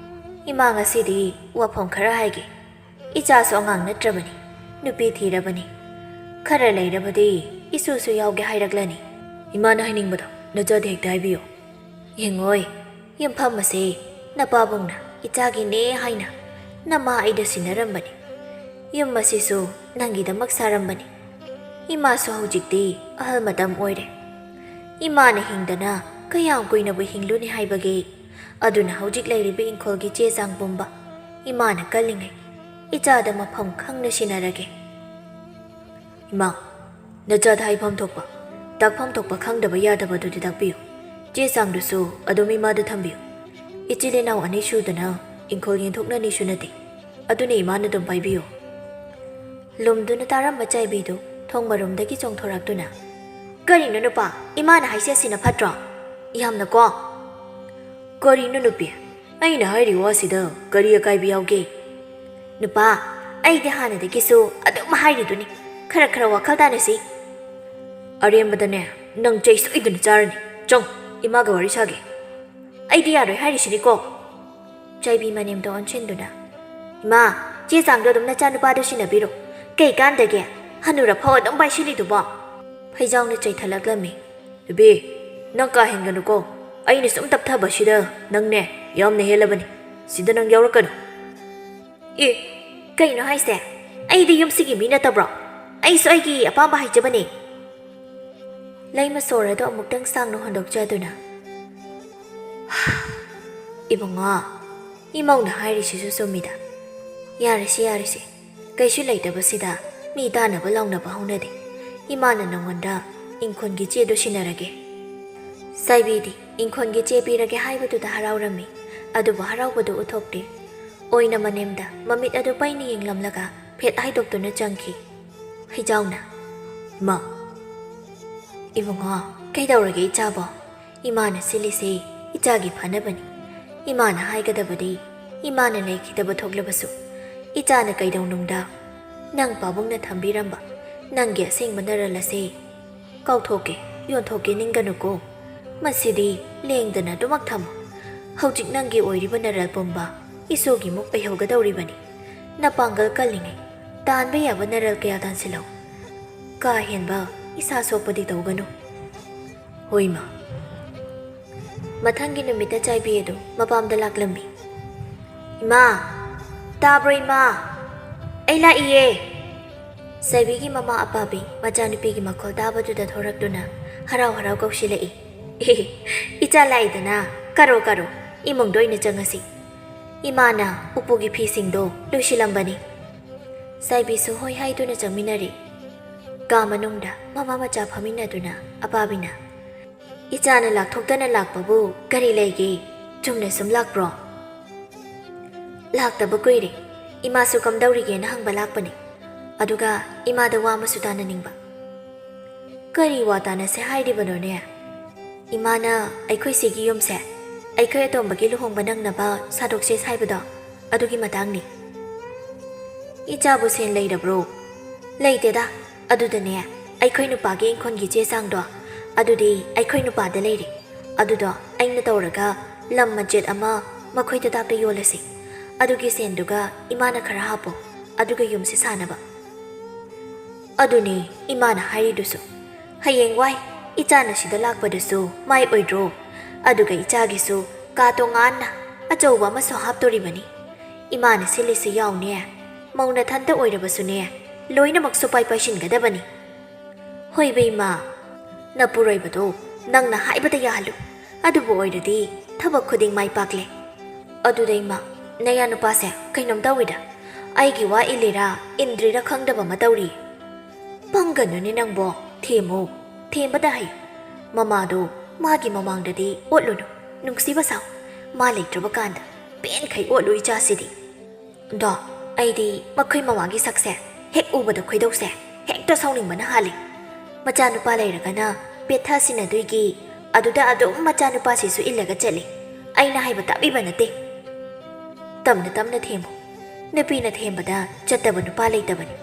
"ꯏꯃꯥ, ꯉꯁꯤꯗꯤ ꯋꯥꯐꯝ ꯈꯔ ꯍꯥꯏꯒꯦ꯫ ꯏꯆꯥꯁꯨ ꯑꯉꯥꯡ ꯅꯠꯇ꯭ꯔꯕꯅꯤ, ꯅꯨꯄꯤ ꯊꯤꯔꯕꯅꯤ꯫ ꯈꯔ ꯂꯩꯔꯕꯗꯤ ꯏꯁꯨꯁꯨ ꯌꯥꯎꯒꯦ ꯍꯥꯏꯔꯛꯂꯅꯤ꯫ ꯏꯃꯥꯅ ꯍꯥꯏꯅꯤꯡꯕꯗꯣ ꯅꯆꯥꯗ ꯍꯦꯛꯇ ꯍꯥꯏꯕꯤꯌꯨ꯫ ꯌꯦꯡꯉꯣꯏ, ꯌꯨꯝꯐꯝ ꯑꯁꯦ ꯅꯄꯥꯕꯨꯡꯅ ꯏꯆꯥꯒꯤꯅꯦ ꯍꯥꯏꯅ ꯅꯃꯥ ꯑꯩꯗ ꯁꯤꯟꯅꯔꯝꯕꯅꯤ꯫ ꯌꯨꯝ ꯑꯁꯤꯁꯨ ꯅꯪꯒꯤꯗꯃꯛ ꯁꯥꯔꯝꯕꯅꯤ꯫ ꯏꯃꯥꯁꯨ ꯍꯧꯖꯤꯛꯇꯤ ꯑꯍꯜ ꯃꯇꯝ ꯑꯣꯏꯔꯦ꯫ ꯏꯃꯥꯅ ꯍꯤꯡꯗꯅ ꯀꯌꯥꯝ ꯀꯨꯏꯅꯕꯨ ꯍꯤꯡꯂꯨꯅꯤ ꯍꯥꯏꯕꯒꯦ? ꯑꯗꯨꯅ ꯍꯧꯖꯤꯛ ꯂꯩꯔꯤꯕ ꯏꯪꯈꯣꯜꯒꯤ ꯆꯦ ꯆꯥꯡ ꯄꯨꯝꯕ ꯏꯃꯥꯅ ꯀꯜꯂꯤꯉꯩ ꯏꯆꯥꯗ ꯃꯐꯝ ꯈꯪꯅ ꯁꯤꯟꯅꯔꯒꯦ꯫" "ꯏꯃꯥ, ꯅꯆꯥꯗ ꯍꯥꯏꯐꯝ ꯊꯣꯛꯄ, ꯇꯥꯛꯐꯝ ꯊꯣꯛꯄ ꯈꯪꯗꯕ ꯌꯥꯗꯕꯗꯨꯗꯤ ꯇꯥꯛꯄꯤꯌꯨ꯫ ꯆꯦ ꯆꯥꯡꯗꯨꯁꯨ ꯑꯗꯨꯝ ꯏꯃꯥꯗ ꯊꯝꯕꯤꯌꯨ꯫ ꯏꯆꯤꯜ ꯏꯅꯥꯎ ꯑꯅꯤ ꯁꯨꯗꯅ ꯏꯪꯈꯣꯜ ꯌꯦꯟꯊꯣꯛꯅꯅꯤꯁꯨ ꯅꯠꯇꯦ꯫ ꯑꯗꯨꯅ ꯏꯃꯥꯅ ꯑꯗꯨꯝ ꯄꯥꯏꯕꯤꯌꯨ꯫" ꯂꯨꯝꯗꯨꯅ ꯇꯥꯔꯝꯕ ꯆꯥꯏꯕꯤꯗꯨ ꯊꯣꯡ ꯃꯔꯨꯝꯗꯒꯤ ꯆꯣꯡꯊꯣꯔꯛꯇꯨꯅ, "ꯀꯔꯤꯅꯣ ꯅꯨꯄꯥ, ꯏꯃꯥꯅ ꯍꯥꯏꯁꯦ ꯑꯁꯤꯅ ꯐꯠꯇ꯭ꯔꯣ? ꯌꯥꯝꯅꯀꯣ?" "ꯀꯔꯤꯅꯣ ꯅꯨꯄꯤ, ꯑꯩꯅ ꯍꯥꯏꯔꯤ ꯋꯥꯁꯤꯗ ꯀꯔꯤ ꯑꯀꯥꯏꯕ ꯌꯥꯎꯒꯦ?" "ꯅꯨꯄꯥ, ꯑꯩꯗꯤ ꯍꯥꯟꯅꯗꯒꯤꯁꯨ ꯑꯗꯨꯝ ꯍꯥꯏꯔꯤꯗꯨꯅꯤ, ꯈꯔ ꯈꯔ ꯋꯥꯈꯜ ꯇꯥꯅꯁꯤ꯫" "ꯑꯔꯦꯝꯕꯗꯅꯦ, ꯅꯪ ꯆꯩ ꯁꯣꯏꯗꯅ ꯆꯥꯔꯅꯤ꯫ ꯆꯪ, ꯏꯃꯥꯒ ꯋꯥꯔꯤ ꯁꯥꯒꯦ꯫" "ꯑꯩꯗꯤ ꯌꯥꯔꯣꯏ ꯍꯥꯏꯔꯤꯁꯤꯅꯤꯀꯣ꯫" ꯆꯥꯏꯕꯤ ꯃꯅꯦꯝꯗ ꯑꯣꯟꯁꯤꯟꯗꯨꯅ, "ꯏꯃꯥ, ꯆꯦ ꯆꯥꯡꯗꯣ ꯑꯗꯨꯝ ꯅꯆꯥꯅꯨꯄꯥꯗ ꯁꯤꯟꯅꯕꯤꯔꯣ꯫ ꯀꯩ ꯀꯥꯟꯗꯒꯦ? ꯍꯅꯨꯔꯐꯥꯎ ꯑꯗꯨꯝ ꯄꯥꯏꯁꯤꯜꯂꯤꯗꯨꯕꯣ?" ꯐꯩꯖꯥꯎꯅ ꯆꯩꯊꯠꯂꯛꯂꯝꯃꯤ꯫ "ꯕꯦꯕꯤ, ꯅꯪ ꯀꯥ ꯍꯦꯟꯒꯅꯨꯀꯣ꯫ ꯑꯩꯅ ꯁꯨꯝ ꯇꯞꯊꯕꯁꯤꯗ ꯅꯪꯅꯦ ꯌꯥꯝꯅ ꯍꯦꯜꯂꯕꯅꯤ꯫ ꯁꯤꯗ ꯅꯪ ꯌꯥꯎꯔꯛꯀꯅꯨ꯫" "ꯑꯦ, ꯀꯩꯅꯣ ꯍꯥꯏꯁꯦ? ꯑꯩꯗꯤ ꯌꯨꯝꯁꯤꯒꯤ ꯃꯤ ꯅꯠꯇꯕ꯭ꯔꯣ? ꯑꯩꯁꯨ ꯑꯩꯒꯤ ꯑꯄꯥꯝꯕ ꯍꯥꯏꯖꯕꯅꯦ꯫" ꯂꯩꯃ ꯁꯣꯔ ꯑꯗꯨ ꯑꯃꯨꯛꯇꯪ ꯁꯥꯡꯅ ꯍꯣꯟꯗꯣꯛꯆꯗꯨꯅ, "ꯏꯕꯨꯡꯉꯣ, ꯏꯃꯧꯅ ꯍꯥꯏꯔꯤꯁꯤꯁꯨ ꯆꯨꯝꯃꯤꯗ꯫ ꯌꯥꯔꯦꯁꯦ, ꯌꯥꯔꯦꯁꯦ꯫ ꯀꯩꯁꯨ ꯂꯩꯇꯕꯁꯤꯗ ꯃꯤ ꯇꯥꯅꯕ ꯂꯥꯎꯅꯕ ꯍꯧꯅꯗꯦ꯫ ꯏꯃꯥꯅ ꯅꯉꯣꯟꯗ ꯏꯪꯈꯣꯜꯒꯤ ꯆꯦꯗꯨ ꯁꯤꯟꯅꯔꯒꯦ꯫" ꯆꯥꯏꯕꯤꯗꯤ ꯏꯪꯈꯣꯜꯒꯤ ꯆꯦ ꯄꯤꯔꯒꯦ ꯍꯥꯏꯕꯗꯨꯗ ꯍꯔꯥꯎꯔꯝꯃꯤ, ꯑꯗꯨꯕꯨ ꯍꯔꯥꯎꯕꯗꯨ ꯎꯠꯊꯣꯛꯇꯦ꯫ ꯑꯣꯏꯅ ꯃꯅꯦꯝꯗ ꯃꯃꯤꯠ ꯑꯗꯨ ꯄꯩꯅ ꯌꯦꯡꯂꯝꯂꯒ ꯐꯦꯠ ꯍꯥꯏꯗꯣꯛꯇꯨꯅ ꯆꯪꯈꯤ꯫ ꯐꯩꯖꯥꯎꯅ, "ꯃꯥ!" "ꯏꯕꯨꯡꯉꯣ, ꯀꯩꯗꯧꯔꯒꯦ ꯏꯆꯥꯕꯣ? ꯏꯃꯥꯅ ꯁꯤꯜꯂꯤꯁꯦ ꯏꯆꯥꯒꯤ ꯐꯅꯕꯅꯤ꯫ ꯏꯃꯥꯅ ꯍꯥꯏꯒꯗꯕꯗꯤ ꯏꯃꯥꯅ ꯂꯩꯈꯤꯗꯕ ꯊꯣꯛꯂꯕꯁꯨ, ꯏꯆꯥꯅ ꯀꯩꯗꯧꯅꯨꯡꯗ ꯅꯪ ꯄꯥꯕꯨꯡꯅ ꯊꯝꯕꯤꯔꯝꯕ ꯅꯪꯒꯤ ꯑꯁꯦꯡꯕ ꯅꯔꯜ ꯑꯁꯦ ꯀꯥꯎꯊꯣꯛꯀꯦ, ꯌꯣꯟꯊꯣꯛꯀꯦ ꯅꯤꯡꯒꯅꯨꯀꯣ꯫ ꯃꯁꯤꯗꯤ ꯂꯦꯡꯗꯅ ꯑꯗꯨꯃꯛ ꯊꯝꯃꯨ꯫ ꯍꯧꯖꯤꯛ ꯅꯪꯒꯤ ꯑꯣꯏꯔꯤꯕ ꯅꯔꯜ ꯄꯨꯝꯕ ꯏꯁꯣꯒꯤ ꯃꯨꯛ ꯑꯣꯏꯍꯧꯒꯗꯧꯔꯤꯕꯅꯤ꯫ ꯅꯄꯥꯡꯒꯜ ꯀꯜꯂꯤꯉꯩ ꯇꯥꯟꯕ ꯌꯥꯕ ꯅꯔꯜ ꯀꯌꯥ ꯇꯥꯟꯁꯤꯜꯂꯧ꯫ ꯀꯥ ꯍꯦꯟꯕ ꯏꯁꯥ ꯁꯣꯛꯄꯗꯤ ꯇꯧꯒꯅꯨ꯫ ꯍꯣꯏ, ꯏꯃꯥ꯫ ꯃꯊꯪꯒꯤ ꯅꯨꯃꯤꯠꯇ ꯆꯥꯏꯕꯤ ꯑꯗꯨ ꯃꯄꯥꯝꯗ ꯂꯥꯛꯂꯝꯃꯤ꯫ "ꯏꯃꯥ! ꯇꯥꯕ꯭ꯔꯣ, ꯏꯃꯥ? ꯑꯩ ꯂꯥꯛꯏꯌꯦ!" ꯆꯥꯏꯕꯤꯒꯤ ꯃꯃꯥ ꯑꯄꯥꯕꯤ ꯃꯆꯥꯅꯨꯄꯤꯒꯤ ꯃꯈꯣꯜ ꯇꯥꯕꯗꯨꯗ ꯊꯣꯔꯛꯇꯨꯅ ꯍꯔꯥꯎ ꯍꯔꯥꯎ ꯀꯧꯁꯤꯜꯂꯛꯏ꯫ "ꯑꯦ, ꯏꯆꯥ ꯂꯥꯛꯏꯗꯅ, ꯀꯥꯔꯣ, ꯀꯥꯔꯣ, ꯏꯃꯨꯡꯗ ꯑꯣꯏꯅ ꯆꯪꯉꯁꯤ꯫ ꯏꯃꯥꯅ ꯎꯄꯨꯒꯤ ꯐꯤꯁꯤꯡꯗꯣ ꯂꯣꯏꯁꯤꯜꯂꯝꯕꯅꯤ꯫" ꯆꯥꯏꯕꯤꯁꯨ ꯍꯣꯏ ꯍꯥꯏꯗꯨꯅ ꯆꯪꯃꯤꯟꯅꯔꯦ꯫ ꯀꯥ ꯃꯅꯨꯡꯗ ꯃꯃꯥ ꯃꯆꯥ ꯐꯝꯃꯤꯟꯅꯗꯨꯅ ꯑꯄꯥꯕꯤꯅ, "ꯏꯆꯥꯅ ꯂꯥꯛꯊꯣꯛꯇꯅ ꯂꯥꯛꯄꯕꯨ ꯀꯔꯤ ꯂꯩꯒꯦ? ꯆꯨꯝꯅ ꯁꯨꯝ ꯂꯥꯛꯄ꯭ꯔꯣ?" "ꯂꯥꯛꯇꯕ ꯀꯨꯏꯔꯦ꯫ ꯏꯃꯥꯁꯨ ꯀꯝꯗꯧꯔꯤꯒꯦꯅ ꯍꯪꯕ ꯂꯥꯛꯄꯅꯦ꯫ ꯑꯗꯨꯒ ꯏꯃꯥꯗ ꯋꯥ ꯑꯃꯁꯨ ꯇꯥꯅꯅꯤꯡꯕ꯫" "ꯀꯔꯤ ꯋꯥ ꯇꯥꯅꯁꯦ ꯍꯥꯏꯔꯤꯕꯅꯣꯅꯦ?" "ꯏꯃꯥꯅ ꯑꯩꯈꯣꯏ ꯁꯤꯒꯤ ꯌꯨꯝꯁꯦ ꯑꯩꯈꯣꯏ ꯑꯇꯣꯝꯕꯒꯤ ꯂꯨꯍꯣꯡꯕ ꯅꯪꯅꯕ ꯁꯥꯗꯣꯛꯁꯦ ꯍꯥꯏꯕꯗꯣ, ꯑꯗꯨꯒꯤ ꯃꯇꯥꯡꯅꯤ꯫" "ꯏꯆꯥꯕꯨ ꯁꯦꯟ ꯂꯩꯔꯕ꯭ꯔꯣ?" "ꯂꯩꯇꯦꯗ꯫ ꯑꯗꯨꯗꯅꯦ, ꯑꯩꯈꯣꯏ ꯅꯨꯄꯥꯒꯤ ꯏꯪꯈꯣꯜꯒꯤ ꯆꯦ ꯆꯥꯡꯗꯣ, ꯑꯗꯨꯗꯤ ꯑꯩꯈꯣꯏ ꯅꯨꯄꯥꯗ ꯂꯩꯔꯦ꯫ ꯑꯗꯨꯗꯣ ꯑꯩꯅ ꯇꯧꯔꯒ ꯂꯝ ꯃꯆꯦꯠ ꯑꯃ ꯃꯈꯣꯏ ꯇꯇꯥꯞꯇ ꯌꯣꯜꯂꯁꯤ꯫ ꯑꯗꯨꯒꯤ ꯁꯦꯟꯗꯨꯒ ꯏꯃꯥꯅ ꯈꯔ ꯍꯥꯞꯄꯣ, ꯑꯗꯨꯒ ꯌꯨꯝꯁꯤ ꯁꯥꯅꯕ꯫" "ꯑꯗꯨꯅꯤ ꯏꯃꯥꯅ ꯍꯥꯏꯔꯤꯗꯨꯁꯨ꯫ ꯍꯌꯦꯡꯋꯥꯏ ꯏꯆꯥꯅ ꯁꯤꯗ ꯂꯥꯛꯄꯗꯁꯨ ꯃꯥꯏ ꯑꯣꯏꯗ꯭ꯔꯣ? ꯑꯗꯨꯒ ꯏꯆꯥꯒꯤꯁꯨ ꯀꯥ ꯇꯣꯉꯥꯟꯅ ꯑꯆꯧꯕ ꯑꯃꯁꯨ ꯍꯥꯞꯇꯣꯔꯤꯕꯅꯤ꯫ ꯏꯃꯥꯅ ꯁꯤꯜꯂꯤꯁꯤ ꯌꯥꯎꯅꯦ꯫ ꯃꯧ ꯅꯊꯟꯇ ꯑꯣꯏꯔꯕꯁꯨꯅꯦ, ꯂꯣꯏꯅꯃꯛ ꯁꯨꯄꯥꯏ ꯄꯥꯏꯁꯤꯟꯒꯗꯕꯅꯤ꯫" "ꯍꯣꯏꯕ ꯏꯃꯥ, ꯅꯄꯨꯔꯣꯏꯕꯗꯣ ꯅꯪꯅ ꯍꯥꯏꯕꯗ ꯌꯥꯍꯜꯂꯨ꯫ ꯑꯗꯨꯕꯨ ꯑꯣꯏꯔꯗꯤ ꯊꯕꯛ ꯈꯨꯗꯤꯡ ꯃꯥꯏ ꯄꯥꯛꯂꯦ꯫" "ꯑꯗꯨꯗ ꯏꯃꯥ, ꯅꯌꯥ ꯅꯨꯄꯥꯁꯦ ꯀꯩꯅꯣꯝ ꯇꯧꯏꯗ꯫ ꯑꯩꯒꯤ ꯋꯥ ꯏꯜꯂꯤꯔꯥ ꯏꯟꯗ꯭ꯔꯤꯔꯥ ꯈꯪꯗꯕ ꯑꯃ ꯇꯧꯔꯤ꯫" "ꯄꯪꯒꯅꯨꯅꯦ ꯅꯪꯕꯣ, ꯊꯦꯝꯃꯨ, ꯊꯦꯝꯕꯗ ꯍꯩ꯫ ꯃꯃꯥꯗꯣ ꯃꯥꯒꯤ ꯃꯃꯥꯡꯗꯗꯤ ꯑꯣꯠꯂꯨꯅꯨ, ꯅꯨꯡꯁꯤꯕ ꯁꯥꯎ꯫ ꯃꯥ ꯂꯩꯇ꯭ꯔꯕ ꯀꯥꯟꯗ ꯄꯦꯟꯈꯩ ꯑꯣꯠꯂꯨ ꯏꯆꯥꯁꯤꯗꯤ꯫" "ꯗꯣ, ꯑꯩꯗꯤ ꯃꯈꯣꯏ ꯃꯃꯥꯒꯤ ꯁꯛꯁꯦ ꯍꯦꯛ ꯎꯕꯗ ꯈꯣꯏꯗꯧꯁꯦ ꯍꯦꯛꯇ ꯁꯥꯎꯅꯤꯡꯕꯅ ꯍꯥꯜꯂꯤ꯫ ꯃꯆꯥꯅꯨꯄꯥ ꯂꯩꯔꯒꯅ ꯄꯦꯠꯊ ꯁꯤꯟꯅꯗꯣꯏꯒꯤ ꯑꯗꯨꯗ ꯑꯗꯨꯝ ꯃꯆꯥꯅꯨꯄꯥꯁꯤꯁꯨ ꯏꯜꯂꯒ ꯆꯠꯂꯤ꯫ ꯑꯩꯅ ꯍꯥꯏꯕ ꯇꯥꯕꯤꯕ ꯅꯠꯇꯦ꯫" "ꯇꯞꯅ ꯇꯞꯅ ꯊꯦꯝꯃꯨ꯫ ꯅꯨꯄꯤꯅ ꯊꯦꯝꯕꯗ ꯆꯠꯇꯕ ꯅꯨꯄꯥ ꯂꯩꯇꯕꯅꯤ꯫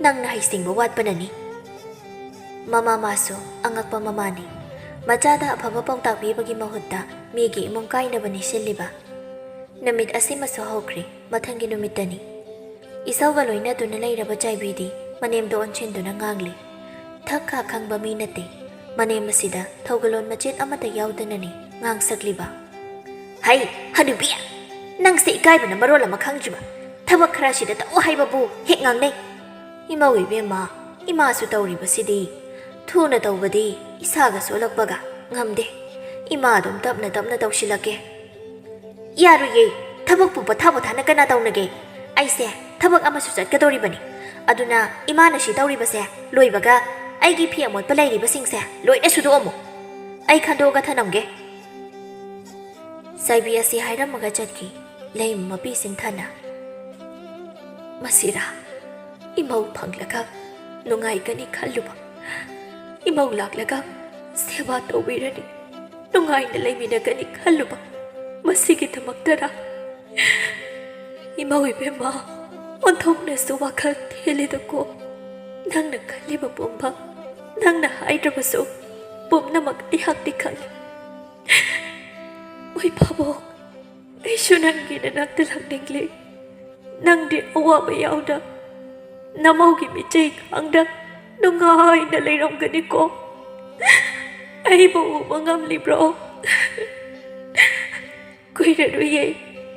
ꯅꯪꯅ ꯍꯩꯁꯤꯡꯕ ꯋꯥꯠꯄꯅꯅꯤ꯫" ꯃꯃꯥ ꯃꯥꯁꯨ ꯑꯉꯛꯄ ꯃꯃꯥꯅꯤ꯫ ꯃꯆꯥꯗ ꯑꯐꯕ ꯄꯥꯎꯇꯥꯛ ꯄꯤꯕꯒꯤ ꯃꯍꯨꯠꯇ ꯃꯤꯒꯤ ꯏꯃꯨꯡ ꯀꯥꯏꯅꯕꯅꯤ ꯁꯤꯜꯂꯤꯕ꯫ ꯅꯨꯃꯤꯠ ꯑꯁꯤꯃꯁꯨ ꯍꯧꯈ꯭ꯔꯦ, ꯃꯊꯪꯒꯤ ꯅꯨꯃꯤꯠꯇꯅꯤ꯫ ꯏꯁꯧꯒ ꯂꯣꯏꯅꯗꯨꯅ ꯂꯩꯔꯕ ꯆꯥꯏꯕꯤꯗꯤ ꯃꯅꯦꯝꯗ ꯑꯣꯟꯁꯤꯟꯗꯨꯅ ꯉꯥꯡꯂꯤ꯫ ꯊꯛ ꯈꯥ ꯈꯪꯕ ꯃꯤ ꯅꯠꯇꯦ꯫ ꯃꯅꯦꯝ ꯑꯁꯤꯗ ꯊꯧꯒꯜꯂꯣꯟ ꯃꯆꯦꯠ ꯑꯃꯠꯇ ꯌꯥꯎꯗꯅꯅꯤ ꯉꯥꯡꯁꯛꯂꯤꯕ꯫ "ꯍꯩ, ꯍꯅꯨꯕꯤ! ꯅꯪꯁꯦ ꯏꯀꯥꯏꯕꯅ ꯃꯔꯣꯜ ꯑꯃ ꯈꯪꯗ꯭ꯔꯤꯕ꯫ ꯊꯕꯛ ꯈꯔꯁꯤꯗ ꯇꯧ ꯍꯥꯏꯕꯕꯨ ꯍꯦꯛ ꯉꯥꯡꯅꯩ꯫ ꯏꯃꯧ ꯏꯕꯦꯝꯃ, ꯏꯃꯥꯁꯨ ꯇꯧꯔꯤꯕꯁꯤꯗꯤ꯫ ꯊꯨꯅ ꯇꯧꯕꯗꯤ ꯏꯁꯥꯒ ꯁꯣꯜꯂꯛꯄꯒ ꯉꯝꯗꯦ꯫ ꯏꯃꯥ ꯑꯗꯨꯝ ꯇꯞꯅ ꯇꯞꯅ ꯇꯧꯁꯤꯜꯂꯛꯀꯦ꯫" "ꯌꯥꯔꯣꯏꯌꯦ, ꯊꯕꯛꯄꯨ ꯄꯣꯊꯥ ꯄꯣꯊꯥꯅ ꯀꯅꯥ ꯇꯧꯅꯒꯦ? ꯑꯩꯁꯦ ꯊꯕꯛ ꯑꯃꯁꯨ ꯆꯠꯀꯗꯧꯔꯤꯕꯅꯤ꯫ ꯑꯗꯨꯅ ꯏꯃꯥꯅ ꯁꯤ ꯇꯧꯔꯤꯕꯁꯦ ꯂꯣꯏꯕꯒ ꯑꯩꯒꯤ ꯐꯤ ꯑꯃꯣꯠꯄ ꯂꯩꯔꯤꯕꯁꯤꯡꯁꯦ ꯂꯣꯏꯅ ꯁꯨꯗꯣꯛꯑꯝꯃꯨ꯫ ꯑꯩ ꯈꯟꯗꯣꯛꯑꯒ ꯊꯅꯝꯒꯦ꯫" ꯆꯥꯏꯕꯤ ꯑꯁꯤ ꯍꯥꯏꯔꯝꯃꯒ ꯆꯠꯈꯤ꯫ ꯂꯩꯃ ꯃꯄꯤ ꯁꯤꯡꯊꯥꯅ, "ꯃꯁꯤꯔꯥ? ꯏꯃꯧ ꯐꯪꯂꯒ ꯅꯨꯡꯉꯥꯏꯒꯅꯤ ꯈꯜꯂꯨꯕ, ꯏꯃꯧ ꯂꯥꯛꯂꯒ ꯁꯦꯕꯥ ꯇꯧꯕꯤꯔꯅꯤ, ꯅꯨꯡꯉꯥꯏꯅ ꯂꯩꯃꯤꯟꯅꯒꯅꯤ ꯈꯜꯂꯨꯕ, ꯃꯁꯤꯒꯤꯗꯃꯛꯇꯔꯥ? ꯏꯃꯧ ꯏꯕꯦꯝꯃ, ꯑꯣꯟꯊꯣꯛꯅꯁꯨ ꯋꯥꯈꯜ ꯊꯦꯜꯂꯤꯗꯀꯣ꯫ ꯅꯪꯅ ꯈꯜꯂꯤꯕ ꯄꯨꯝꯕ, ꯅꯪꯅ ꯍꯥꯏꯗ꯭ꯔꯕꯁꯨ ꯄꯨꯝꯅꯃꯛ ꯑꯩꯍꯥꯛꯇꯤ ꯈꯪꯏ꯫ ꯃꯣꯏ ꯐꯥꯕꯣꯛ, ꯑꯩꯁꯨ ꯅꯪꯒꯤ ꯅꯅꯥꯛꯇ ꯂꯥꯛꯅꯤꯡꯂꯤ꯫ ꯅꯪꯗꯤ ꯑꯋꯥꯕ ꯌꯥꯎꯗ, ꯅꯃꯧꯒꯤ ꯃꯤꯆꯩ ꯈꯥꯡꯗ ꯅꯨꯡꯉꯥꯏꯅ ꯂꯩꯔꯝꯒꯅꯤꯀꯣ꯫ ꯑꯩꯕꯨ ꯎꯕ ꯉꯝꯂꯤꯕ꯭ꯔꯣ? ꯀꯨꯏꯔꯔꯣꯏꯌꯦ,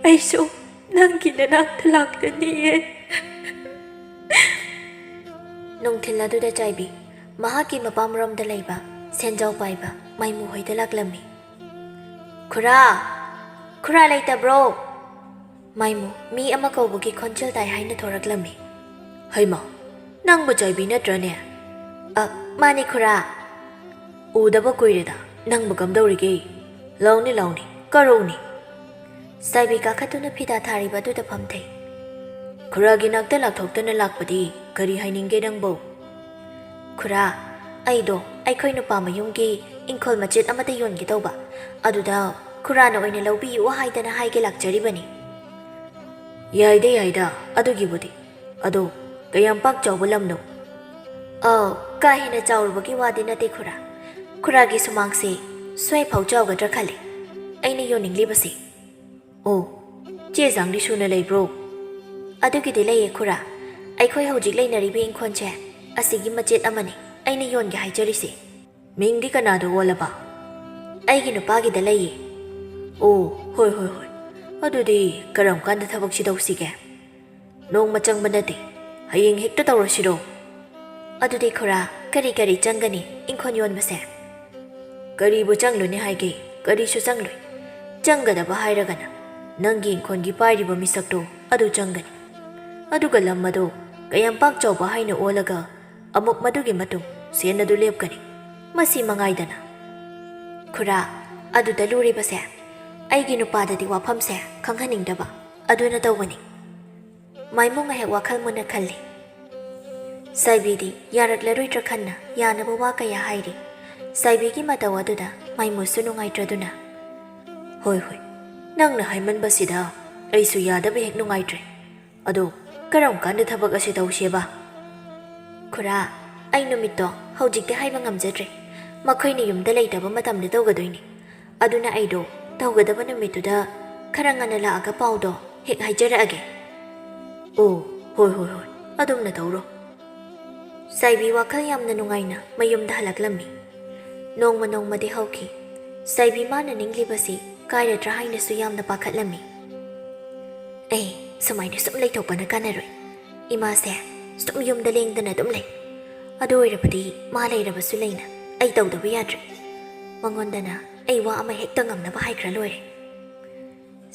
ꯑꯩꯁꯨ ꯅꯪꯒꯤ ꯅꯅꯥꯛꯇ ꯂꯥꯛꯀꯅꯤꯌꯦ꯫" ꯅꯨꯡꯊꯤꯜ ꯑꯗꯨꯗ ꯆꯥꯏꯕꯤ ꯃꯍꯥꯛꯀꯤ ꯃꯄꯥꯝꯔꯣꯝꯗ ꯂꯩꯕ ꯁꯦꯟꯖꯥꯎ ꯄꯥꯏꯕ ꯃꯥꯏꯃꯨ ꯍꯣꯏꯗ ꯂꯥꯛꯂꯝꯃꯤ꯫ "ꯈꯨꯔꯥ! ꯈꯨꯔꯥ ꯂꯩꯇꯕ꯭ꯔꯣ?" ꯃꯥꯏꯃꯨ ꯃꯤ ꯑꯃ ꯀꯧꯕꯒꯤ ꯈꯣꯟꯖꯦꯜ ꯇꯥꯏ ꯍꯥꯏꯅ ꯊꯣꯔꯛꯂꯝꯃꯤ꯫ "ꯍꯩꯃꯥ, ꯅꯪꯕꯨ ꯆꯥꯏꯕꯤ ꯅꯠꯇ꯭ꯔꯅꯦ?" "ꯑ, ꯃꯥꯅꯤ ꯈꯨꯔꯥ꯫" "ꯎꯗꯕ ꯀꯨꯏꯔꯦꯗ, ꯅꯪꯕꯨ ꯀꯝꯗꯧꯔꯤꯒꯦ? ꯂꯥꯎꯅꯤ, ꯂꯥꯎꯅꯤ, ꯀꯔꯧꯅꯤ꯫" ꯆꯥꯏꯕꯤ ꯀꯥꯈꯠꯇꯨꯅ ꯐꯤꯗꯥ ꯊꯥꯔꯤꯕ ꯑꯗꯨꯗ ꯐꯝꯊꯩ꯫ "ꯈꯨꯔꯥꯒꯤ ꯅꯥꯛꯇ ꯂꯥꯛꯊꯣꯛꯇꯅ ꯂꯥꯛꯄꯗꯤ ꯀꯔꯤ ꯍꯥꯏꯅꯤꯡꯒꯦ ꯅꯪꯕꯨ?" "ꯈꯨꯔꯥ, ꯑꯩꯗꯣ ꯑꯩꯈꯣꯏ ꯅꯨꯄꯥ ꯃꯌꯨꯝꯒꯤ ꯏꯪꯈꯣꯜ ꯃꯆꯦꯠ ꯑꯃꯇ ꯌꯣꯟꯒꯦ ꯇꯧꯕ, ꯑꯗꯨꯗ ꯈꯨꯔꯥꯅ ꯑꯣꯏꯅ ꯂꯧꯕꯤꯌꯨ ꯍꯥꯏꯗꯅ ꯍꯥꯏꯒꯦ ꯂꯥꯛꯆꯔꯤꯕꯅꯤ꯫" "ꯌꯥꯏꯗ, ꯌꯥꯏꯗ, ꯑꯗꯨꯒꯤꯕꯨꯗꯤ꯫ ꯑꯗꯣ ꯀꯌꯥꯝ ꯄꯥꯛ ꯆꯥꯎꯕ ꯂꯝꯅꯣ?" ꯑꯧ, ꯀꯥ ꯍꯦꯟꯅ ꯆꯥꯎꯔꯨꯕꯒꯤ ꯋꯥꯗꯤ ꯅꯠꯇꯦ ꯈꯨꯔꯥ꯫ ꯈꯨꯔꯥꯒꯤ ꯁꯨꯃꯥꯡꯁꯦ ꯁ꯭ꯋꯥꯏꯐꯥꯎ ꯆꯥꯎꯒꯗ꯭ꯔꯥ ꯈꯜꯂꯦ ꯑꯩꯅ ꯌꯣꯟꯅꯤꯡꯂꯤꯕꯁꯦ꯫ ꯑꯣ, ꯆꯦ ꯆꯥꯡꯗꯤ ꯁꯨꯅ ꯂꯩꯕ꯭ꯔꯣ? ꯑꯗꯨꯒꯤꯗꯤ ꯂꯩꯌꯦ ꯈꯨꯔꯥ꯫ ꯑꯩꯈꯣꯏ ꯍꯧꯖꯤꯛ ꯂꯩꯅꯔꯤꯕ ꯏꯪꯈꯣꯜꯁꯦ ꯑꯁꯤꯒꯤ ꯃꯆꯦꯠ ꯑꯃꯅꯤ ꯑꯩꯅ ꯌꯣꯟꯒꯦ ꯍꯥꯏꯖꯔꯤꯁꯦ꯫ ꯃꯤꯡꯗꯤ ꯀꯅꯥꯗ ꯑꯣꯜꯂꯕ? ꯑꯩꯒꯤ ꯅꯨꯄꯥꯒꯤꯗ ꯂꯩꯌꯦ꯫ ꯑꯣ, ꯍꯣꯏ ꯍꯣꯏ ꯍꯣꯏ꯫ ꯑꯗꯨꯗꯤ ꯀꯔꯝ ꯀꯥꯟꯗ ꯊꯕꯛꯁꯤ ꯇꯧꯁꯤꯒꯦ? ꯅꯣꯡꯃ ꯆꯪꯕ ꯅꯠꯇꯦ, ꯍꯌꯦꯡ ꯍꯦꯛꯇ ꯇꯧꯔꯁꯤꯔꯣ? ꯑꯗꯨꯗꯤ ꯈꯨꯔꯥ, ꯀꯔꯤ ꯀꯔꯤ ꯆꯪꯒꯅꯤ ꯏꯪꯈꯣꯜ ꯌꯣꯟꯕꯁꯦ? ꯀꯔꯤꯕꯨ ꯆꯪꯂꯨꯅꯤ ꯍꯥꯏꯒꯦ? ꯀꯔꯤꯁꯨ ꯆꯪꯂꯣꯏ꯫ ꯆꯪꯒꯗꯕ ꯍꯥꯏꯔꯒꯅ ꯅꯪꯒꯤ ꯏꯪꯈꯣꯜꯒꯤ ꯄꯥꯏꯔꯤꯕ ꯃꯤꯁꯛꯇꯣ ꯑꯗꯨ ꯆꯪꯒꯅꯤ꯫ ꯑꯗꯨꯒ ꯂꯝ ꯑꯗꯨ ꯀꯌꯥꯝ ꯄꯥꯛ ꯆꯥꯎꯕ ꯍꯥꯏꯅ ꯑꯣꯜꯂꯒ ꯑꯃꯨꯛ ꯃꯗꯨꯒꯤ ꯃꯇꯨꯡ ꯁꯦꯟ ꯑꯗꯨ ꯂꯦꯞꯀꯅꯤ꯫ ꯃꯁꯤ ꯃꯉꯥꯏꯗꯅ꯫ ꯈꯨꯔꯥ, ꯑꯗꯨꯗ ꯂꯨꯔꯤꯕꯁꯦ ꯑꯩꯒꯤ ꯅꯨꯄꯥꯗꯗꯤ ꯋꯥꯐꯝꯁꯦ ꯈꯪꯍꯟꯅꯤꯡꯗꯕ ꯑꯗꯨꯅ ꯇꯧꯕꯅꯤ꯫ ꯃꯥꯏꯃꯨ ꯉꯥꯏꯍꯥꯛ ꯋꯥꯈꯜ ꯃꯨꯟꯅ ꯈꯜꯂꯤ꯫ ꯁꯥꯏꯕꯤꯗꯤ ꯌꯥꯔꯛꯂꯔꯣꯏꯗ꯭ꯔꯥ ꯈꯟꯅ ꯌꯥꯅꯕ ꯋꯥ ꯀꯌꯥ ꯍꯥꯏꯔꯤ꯫ ꯁꯥꯏꯕꯤꯒꯤ ꯃꯇꯧ ꯑꯗꯨꯗ ꯃꯥꯏꯃꯨꯁꯨ ꯅꯨꯡꯉꯥꯏꯇ꯭ꯔꯗꯨꯅ, "ꯍꯣꯏ ꯍꯣꯏ, ꯅꯪꯅ ꯍꯥꯏꯃꯟꯕꯁꯤꯗ ꯑꯩꯁꯨ ꯌꯥꯗꯕ ꯍꯦꯛ ꯅꯨꯡꯉꯥꯏꯇ꯭ꯔꯦ꯫ ꯑꯗꯣ ꯀꯔꯝ ꯀꯥꯟꯗ ꯊꯕꯛ ꯑꯁꯤ ꯇꯧꯁꯦꯕ?" "ꯈꯨꯔꯥ, ꯑꯩ ꯅꯨꯃꯤꯠꯇꯣ ꯍꯧꯖꯤꯛꯇꯤ ꯍꯥꯏꯕ ꯉꯝꯖꯗ꯭ꯔꯦ꯫ ꯃꯈꯣꯏꯅ ꯌꯨꯝꯗ ꯂꯩꯇꯕ ꯃꯇꯝꯗ ꯇꯧꯒꯗꯣꯏꯅꯤ꯫ ꯑꯗꯨꯅ ꯑꯩꯗꯣ ꯇꯧꯒꯗꯕ ꯅꯨꯃꯤꯠꯇꯨꯗ ꯈꯔ ꯉꯟꯅ ꯂꯥꯛꯑꯒ ꯄꯥꯎꯗꯣ ꯍꯦꯛ ꯍꯥꯏꯖꯔꯛꯑꯒꯦ꯫" "ꯑꯣ, ꯍꯣꯏ ꯍꯣꯏ ꯍꯣꯏ, ꯑꯗꯨꯝꯅ ꯇꯧꯔꯣ꯫" ꯁꯥꯏꯕꯤ ꯋꯥꯈꯜ ꯌꯥꯝꯅ ꯅꯨꯡꯉꯥꯏꯅ ꯃꯌꯨꯝꯗ ꯍꯜꯂꯛꯂꯝꯃꯤ꯫ ꯅꯣꯡꯃ ꯅꯣꯡꯃꯗꯤ ꯍꯧꯈꯤ꯫ ꯁꯥꯏꯕꯤ ꯃꯥꯅ ꯅꯤꯡꯂꯤꯕꯁꯤ ꯀꯥꯏꯔꯗ꯭ꯔꯥ ꯍꯥꯏꯅꯁꯨ ꯌꯥꯝꯅ ꯄꯥꯈꯠꯂꯝꯃꯤ꯫ "ꯑꯦ, ꯁꯨꯃꯥꯏꯅ ꯁꯨꯝ ꯂꯩꯊꯣꯛꯄꯅ ꯀꯥꯟꯅꯔꯣꯏ꯫ ꯏꯃꯥꯁꯦ ꯁꯨꯝ ꯌꯨꯝꯗ ꯂꯦꯡꯗꯅ ꯑꯗꯨꯝ ꯂꯩ꯫ ꯑꯗꯨ ꯑꯣꯏꯔꯕꯗꯤ ꯃꯥ ꯂꯩꯔꯕꯁꯨ ꯂꯩꯅ ꯑꯩ ꯇꯧꯗꯕ ꯌꯥꯗ꯭ꯔꯦ꯫ ꯃꯉꯣꯟꯗꯅ ꯑꯩ ꯋꯥ ꯑꯃ ꯍꯦꯛꯇ ꯉꯝꯅꯕ ꯍꯥꯏꯈ꯭ꯔ ꯂꯣꯏꯔꯦ꯫"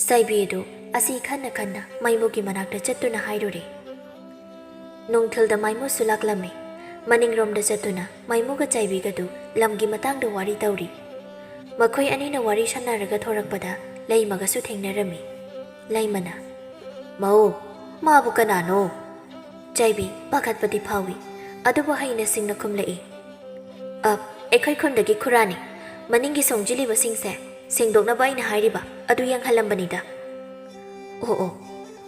ꯁꯥꯏꯕꯤ ꯑꯗꯨ ꯑꯁꯤ ꯈꯟꯅ ꯈꯟꯅ ꯃꯥꯏꯃꯨꯒꯤ ꯃꯅꯥꯛꯇ ꯆꯠꯇꯨꯅ ꯍꯥꯏꯔꯨꯔꯦ꯫ ꯅꯨꯡꯊꯤꯜꯗ ꯃꯥꯏꯃꯨꯁꯨ ꯂꯥꯛꯂꯝꯃꯤ꯫ ꯃꯅꯤꯡꯔꯣꯝꯗ ꯆꯠꯇꯨꯅ ꯃꯥꯏꯃꯨꯒ ꯆꯥꯏꯕꯤꯒꯗꯨ ꯂꯝꯒꯤ ꯃꯇꯥꯡꯗ ꯋꯥꯔꯤ ꯇꯧꯔꯤ꯫ ꯃꯈꯣꯏ ꯑꯅꯤꯅ ꯋꯥꯔꯤ ꯁꯥꯟꯅꯔꯒ ꯊꯣꯔꯛꯄꯗ ꯂꯩꯃꯒꯁꯨ ꯊꯦꯡꯅꯔꯝꯃꯤ꯫ ꯂꯩꯃꯅ, "ꯃꯧ, ꯃꯥꯕꯨ ꯀꯅꯥꯅꯣ?" ꯆꯥꯏꯕꯤ ꯄꯥꯈꯠꯄꯗꯤ ꯐꯥꯎꯏ, ꯑꯗꯨꯕꯨ ꯍꯩꯅ ꯁꯤꯡꯅ ꯈꯨꯝꯂꯛꯏ, "ꯑ, ꯑꯩꯈꯣꯏ ꯈꯨꯟꯗꯒꯤ ꯈꯨꯔꯥꯅꯤ꯫ ꯃꯅꯤꯡꯒꯤ ꯁꯣꯡꯖꯤꯜꯂꯤꯕꯁꯤꯡꯁꯦ ꯁꯦꯡꯗꯣꯛꯅꯕ ꯑꯩꯅ ꯍꯥꯏꯔꯤꯕ ꯑꯗꯨ ꯌꯦꯡꯍꯜꯂꯝꯕꯅꯤꯗ꯫" "ꯑꯣ ꯑꯣ,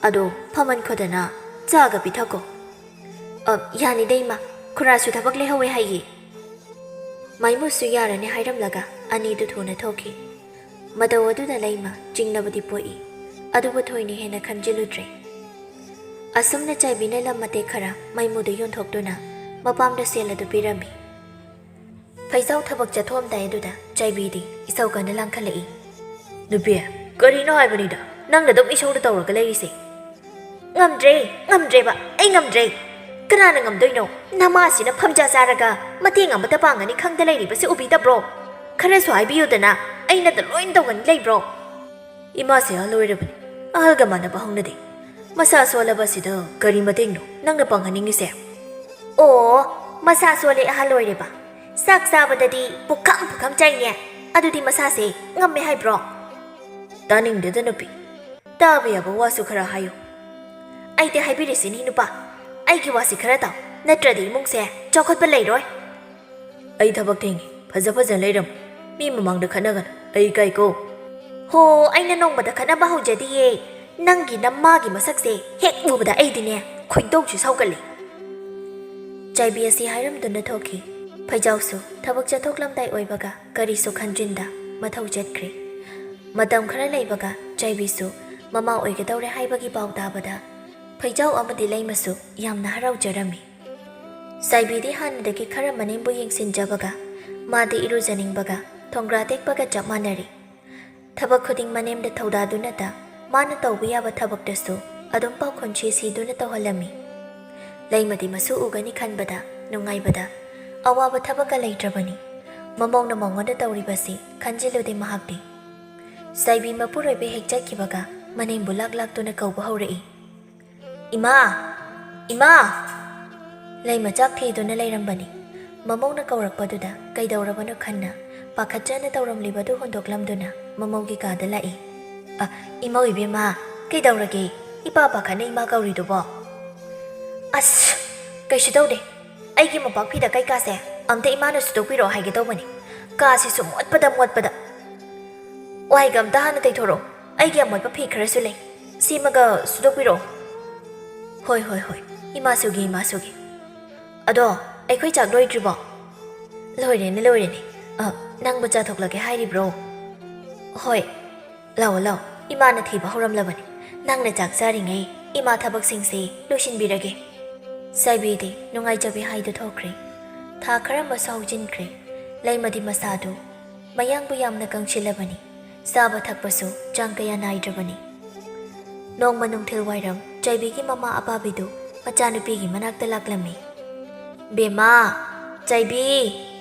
ꯑꯗꯣ ꯐꯝꯍꯟꯈꯣꯗꯅ, ꯆꯥꯒ ꯄꯤꯊꯛꯈꯣ꯫" "ꯑ, ꯌꯥꯅꯤꯗ ꯏꯃꯥ, ꯈꯨꯔꯥꯁꯨ ꯊꯕꯛ ꯂꯩꯍꯧꯋꯦ ꯍꯥꯏꯌꯦ꯫ ꯃꯥꯏꯃꯨꯁꯨ ꯌꯥꯔꯅꯤ ꯍꯥꯏꯔꯝꯂꯒ ꯑꯅꯤꯗꯨ ꯊꯨꯅ ꯊꯣꯛꯈꯤ꯫ ꯃꯇꯧ ꯑꯗꯨꯗ ꯂꯩꯃ ꯆꯤꯡꯅꯕꯗꯤ ꯄꯣꯛꯏ, ꯑꯗꯨꯕꯨ ꯊꯣꯏꯅ ꯍꯦꯟꯅ ꯈꯟꯖꯤꯜꯂꯨꯗ꯭ꯔꯦ꯫ ꯑꯁꯨꯝꯅ ꯆꯥꯏꯕꯤꯅ ꯂꯝ ꯃꯇꯦꯛ ꯈꯔ ꯃꯥꯏꯃꯨꯗ ꯌꯣꯟꯊꯣꯛꯇꯨꯅ ꯃꯄꯥꯝꯗ ꯁꯦꯜ ꯑꯗꯨ ꯄꯤꯔꯝꯃꯤ꯫ ꯐꯩꯖꯥꯎ ꯊꯕꯛ ꯆꯠꯊꯣꯛꯑꯝꯗꯥꯏ ꯑꯗꯨꯗ ꯆꯥꯏꯕꯤꯗꯤ ꯏꯁꯧ ꯀꯟꯅ ꯂꯥꯡꯈꯠꯂꯛꯏ꯫ "ꯅꯨꯄꯤ, ꯀꯔꯤꯅꯣ ꯍꯥꯏꯕꯅꯤꯗ, ꯅꯪꯅ ꯑꯗꯨꯝ ꯏꯁꯧꯗ ꯇꯧꯔꯒ ꯂꯩꯔꯤꯁꯦ?" "ꯉꯝꯗ꯭ꯔꯦ, ꯉꯝꯗ꯭ꯔꯦꯕ, ꯑꯩ ꯉꯝꯗ꯭ꯔꯦ꯫ ꯀꯅꯥꯅ ꯉꯝꯗꯣꯏꯅꯣ? ꯅꯃꯥꯁꯤꯅ ꯐꯝꯖꯥ ꯆꯥꯔꯒ ꯃꯇꯦꯡ ꯑꯃꯇ ꯄꯥꯡꯒꯅꯤ ꯈꯪꯗ ꯂꯩꯔꯤꯕꯁꯤ ꯎꯕꯤꯗꯕ꯭ꯔꯣ? ꯈꯔꯁꯨ ꯍꯥꯏꯕꯤꯌꯨꯗꯅ, ꯑꯩꯅꯇ ꯂꯣꯏꯅ ꯇꯧꯒꯅꯤ ꯂꯩꯕ꯭ꯔꯣ?" "ꯏꯃꯥꯁꯦ ꯑꯍꯜ ꯑꯣꯏꯔꯕꯅꯤ, ꯑꯍꯜꯒ ꯃꯥꯟꯅꯕ ꯍꯧꯅꯗꯦ꯫ ꯃꯁꯥ ꯁꯣꯜꯂꯕꯁꯤꯗ ꯀꯔꯤ ꯃꯇꯦꯡꯅꯣ ꯅꯪꯅ ꯄꯥꯡꯍꯟꯅꯤꯡꯉꯤꯁꯦ?" "ꯑꯣ, ꯃꯁꯥ ꯁꯣꯜꯂꯦ, ꯑꯍꯜ ꯑꯣꯏꯔꯦꯕ꯫ ꯆꯥꯛ ꯆꯥꯕꯗꯗꯤ ꯄꯨꯈꯝ ꯄꯨꯈꯝ ꯆꯥꯏꯅꯦ꯫ ꯑꯗꯨꯗꯤ ꯃꯁꯥꯁꯦ ꯉꯝꯃꯦ ꯍꯥꯏꯕ꯭ꯔꯣ?" "ꯇꯥꯅꯤꯡꯗꯦꯗ ꯅꯨꯄꯤ, ꯇꯥꯕ ꯌꯥꯕ ꯋꯥꯁꯨ ꯈꯔ ꯍꯥꯏꯌꯨ꯫" "ꯑꯩꯗꯤ ꯍꯥꯏꯕꯤꯔꯤꯁꯤꯅꯤ ꯅꯨꯄꯥ, ꯑꯩꯒꯤ ꯋꯥꯁꯤ ꯈꯔ ꯇꯥꯎ, ꯅꯠꯇ꯭ꯔꯗꯤ ꯏꯃꯨꯡꯁꯦ ꯆꯥꯎꯈꯠꯄ ꯂꯩꯔꯣꯏ꯫" "ꯑꯩ ꯊꯕꯛ ꯊꯦꯡꯉꯤ, ꯐꯖ ꯐꯖꯅ ꯂꯩꯔꯝꯃꯨ꯫ ꯃꯤ ꯃꯃꯥꯡꯗ ꯈꯠꯅꯒꯅꯨ, ꯑꯩ ꯏꯀꯥꯏꯀꯣ꯫" "ꯍꯣ, ꯑꯩꯅ ꯅꯣꯡꯃꯗ ꯈꯠꯅꯕ ꯍꯧꯖꯗꯤꯌꯦ꯫ ꯅꯪꯒꯤ ꯅꯃꯥꯒꯤ ꯃꯁꯛꯁꯦ ꯍꯦꯛ ꯎꯕꯗ ꯑꯩꯗꯤꯅꯦ ꯈꯣꯏꯗꯧꯁꯤ ꯁꯥꯎꯒꯠꯂꯤ꯫" ꯆꯥꯏꯕꯤ ꯑꯁꯤ ꯍꯥꯏꯔꯝꯗꯨꯅ ꯊꯣꯛꯈꯤ꯫ ꯐꯩꯖꯥꯎꯁꯨ ꯊꯕꯛ ꯆꯠꯊꯣꯛꯂꯝꯗꯥꯏ ꯑꯣꯏꯕꯒ ꯀꯔꯤꯁꯨ ꯈꯟꯖꯤꯟꯗ ꯃꯊꯧ ꯆꯠꯈ꯭ꯔꯦ꯫ ꯃꯇꯝ ꯈꯔ ꯂꯩꯕꯒ ꯆꯥꯏꯕꯤꯁꯨ ꯃꯃꯥ ꯑꯣꯏꯒꯗꯧꯔꯦ ꯍꯥꯏꯕꯒꯤ ꯄꯥꯎ ꯇꯥꯕꯗ ꯐꯩꯖꯥꯎ ꯑꯃꯗꯤ ꯂꯩꯃꯁꯨ ꯌꯥꯝꯅ ꯍꯔꯥꯎꯖꯔꯝꯃꯤ꯫ ꯆꯥꯏꯕꯤꯗꯤ ꯍꯥꯟꯅꯗꯒꯤ ꯈꯔ ꯃꯅꯦꯝꯕꯨ ꯌꯦꯡꯁꯤꯟꯖꯕꯒ ꯃꯥꯗꯤ ꯏꯔꯨꯖꯅꯤꯡꯕꯒ ꯊꯣꯡꯒ꯭ꯔꯥ ꯇꯦꯛꯄꯒ ꯆꯞ ꯃꯥꯟꯅꯔꯤ꯫ ꯊꯕꯛ ꯈꯨꯗꯤꯡ ꯃꯅꯦꯝꯗ ꯊꯧꯗꯥꯗꯨꯅꯇ ꯃꯥꯅ ꯇꯧꯕ ꯌꯥꯕ ꯊꯕꯛꯇꯁꯨ ꯑꯗꯨꯝ ꯄꯥꯎꯈꯨꯝ ꯁꯤ ꯁꯤꯗꯨꯅ ꯇꯧꯍꯜꯂꯝꯃꯤ꯫ ꯂꯩꯃꯗꯤ ꯃꯁꯨ ꯎꯒꯅꯤ ꯈꯟꯕꯗ ꯅꯨꯡꯉꯥꯏꯕꯗ ꯑꯋꯥꯕ ꯊꯕꯛꯀ ꯂꯩꯇ꯭ꯔꯕꯅꯤ꯫ ꯃꯃꯧꯅ ꯃꯉꯣꯟꯗ ꯇꯧꯔꯤꯕꯁꯤ ꯈꯟꯖꯤꯜꯂꯨꯗꯦ ꯃꯍꯥꯛꯇꯤ꯫ ꯆꯥꯏꯕꯤ ꯃꯄꯨꯔꯣꯏꯕ ꯍꯦꯛ ꯆꯠꯈꯤꯕꯒ ꯃꯅꯦꯝꯕꯨ ꯂꯥꯛ ꯂꯥꯛꯇꯨꯅ ꯀꯧꯕ ꯍꯧꯔꯛꯏ꯫ "ꯏꯃꯥ! ꯏꯃꯥ!" ꯂꯩꯃ ꯆꯥꯛ ꯊꯤꯗꯨꯅ ꯂꯩꯔꯝꯕꯅꯤ꯫ ꯃꯃꯧꯅ ꯀꯧꯔꯛꯄꯗꯨꯗ ꯀꯩꯗꯧꯔꯕꯅꯣ ꯈꯟꯅ ꯄꯥꯈꯠꯆꯅ ꯇꯧꯔꯝꯂꯤꯕꯗꯨ ꯍꯨꯟꯗꯣꯛꯂꯝꯗꯨꯅ ꯃꯃꯧꯒꯤ ꯀꯥꯗ ꯂꯥꯛꯏ꯫ "ꯑ, ꯏꯃꯧ ꯏꯕꯦꯝꯃ, ꯀꯩꯗꯧꯔꯒꯦ? ꯏꯄꯥ ꯄꯥꯈꯠꯅ ꯏꯃꯥ ꯀꯧꯔꯤꯗꯨꯕꯣ?" "ꯑꯁ, ꯀꯩꯁꯨ ꯇꯧꯗꯦ꯫ ꯑꯩꯒꯤ ꯃꯣꯝꯄꯥꯛ ꯐꯤꯗꯛ ꯀꯩꯀꯥꯁꯦ ꯑꯝꯇ ꯏꯃꯥꯅ ꯁꯨꯗꯣꯛꯄꯤꯔꯛꯑꯣ ꯍꯥꯏꯒꯦ ꯇꯧꯕꯅꯤ꯫ ꯀꯥꯁꯤꯁꯨ ꯃꯣꯠꯄꯗ ꯃꯣꯠꯄꯗ꯫ ꯋꯥꯏꯒ ꯑꯝꯇ ꯍꯥꯟꯅ ꯇꯩꯊꯣꯔꯛꯑꯣ꯫ ꯑꯩꯒꯤ ꯑꯃꯣꯠꯄ ꯐꯤ ꯈꯔꯁꯨ ꯂꯩ꯫ ꯁꯤꯃꯒ ꯁꯨꯗꯣꯛꯄꯤꯔꯛꯑꯣ꯫" "ꯍꯣꯏ, ꯍꯣꯏ, ꯍꯣꯏ꯫ ꯏꯃꯥ ꯁꯨꯒꯦ, ꯏꯃꯥ ꯁꯨꯒꯦ꯫" ꯑꯗꯣ, ꯑꯩꯈꯣꯏ ꯆꯥꯛ ꯂꯣꯏꯗ꯭ꯔꯤꯕꯣ? ꯂꯣꯏꯔꯦꯅꯦ, ꯂꯣꯏꯔꯦꯅꯦ꯫ ꯑ, ꯅꯪꯕꯨ ꯆꯥꯊꯣꯛꯂꯒꯦ ꯍꯥꯏꯔꯤꯕ꯭ꯔꯣ? ꯍꯣꯏ, ꯂꯥꯛꯑꯣ, ꯂꯥꯛꯑꯣ, ꯏꯃꯥꯅ ꯊꯤꯕ ꯍꯧꯔꯝꯂꯕꯅꯤ꯫ ꯅꯪꯅ ꯆꯥꯛ ꯆꯥꯔꯤꯉꯩ ꯏꯃꯥ ꯊꯕꯛꯁꯤꯡꯁꯦ ꯂꯣꯏꯁꯤꯟꯕꯤꯔꯒꯦ꯫ ꯆꯥꯏꯕꯤꯗꯤ ꯅꯨꯡꯉꯥꯏꯖꯕꯤ ꯍꯥꯏꯗꯨ ꯊꯣꯛꯈ꯭ꯔꯦ꯫ ꯊꯥ ꯈꯔ ꯑꯃꯁꯨ ꯍꯧꯖꯤꯟꯈ꯭ꯔꯦ꯫ ꯂꯩꯃꯗꯤ ꯃꯁꯥꯗꯨ ꯃꯌꯥꯡꯕꯨ ꯌꯥꯝꯅ ꯀꯪꯁꯤꯜꯂꯕꯅꯤ꯫ ꯆꯥꯕ ꯊꯛꯄꯁꯨ ꯆꯥꯡ ꯀꯌꯥ ꯅꯥꯏꯗ꯭ꯔꯕꯅꯤ꯫ ꯅꯣꯡꯃ ꯅꯨꯡꯊꯤꯜ ꯋꯥꯏꯔꯝ ꯆꯥꯏꯕꯤꯒꯤ ꯃꯃꯥ ꯑꯄꯥꯕꯤꯗꯨ ꯃꯆꯥꯅꯨꯄꯤꯒꯤ ꯃꯅꯥꯛꯇ ꯂꯥꯛꯂꯝꯃꯤ꯫ "ꯕꯦꯝꯃ, ꯆꯥꯏꯕꯤ,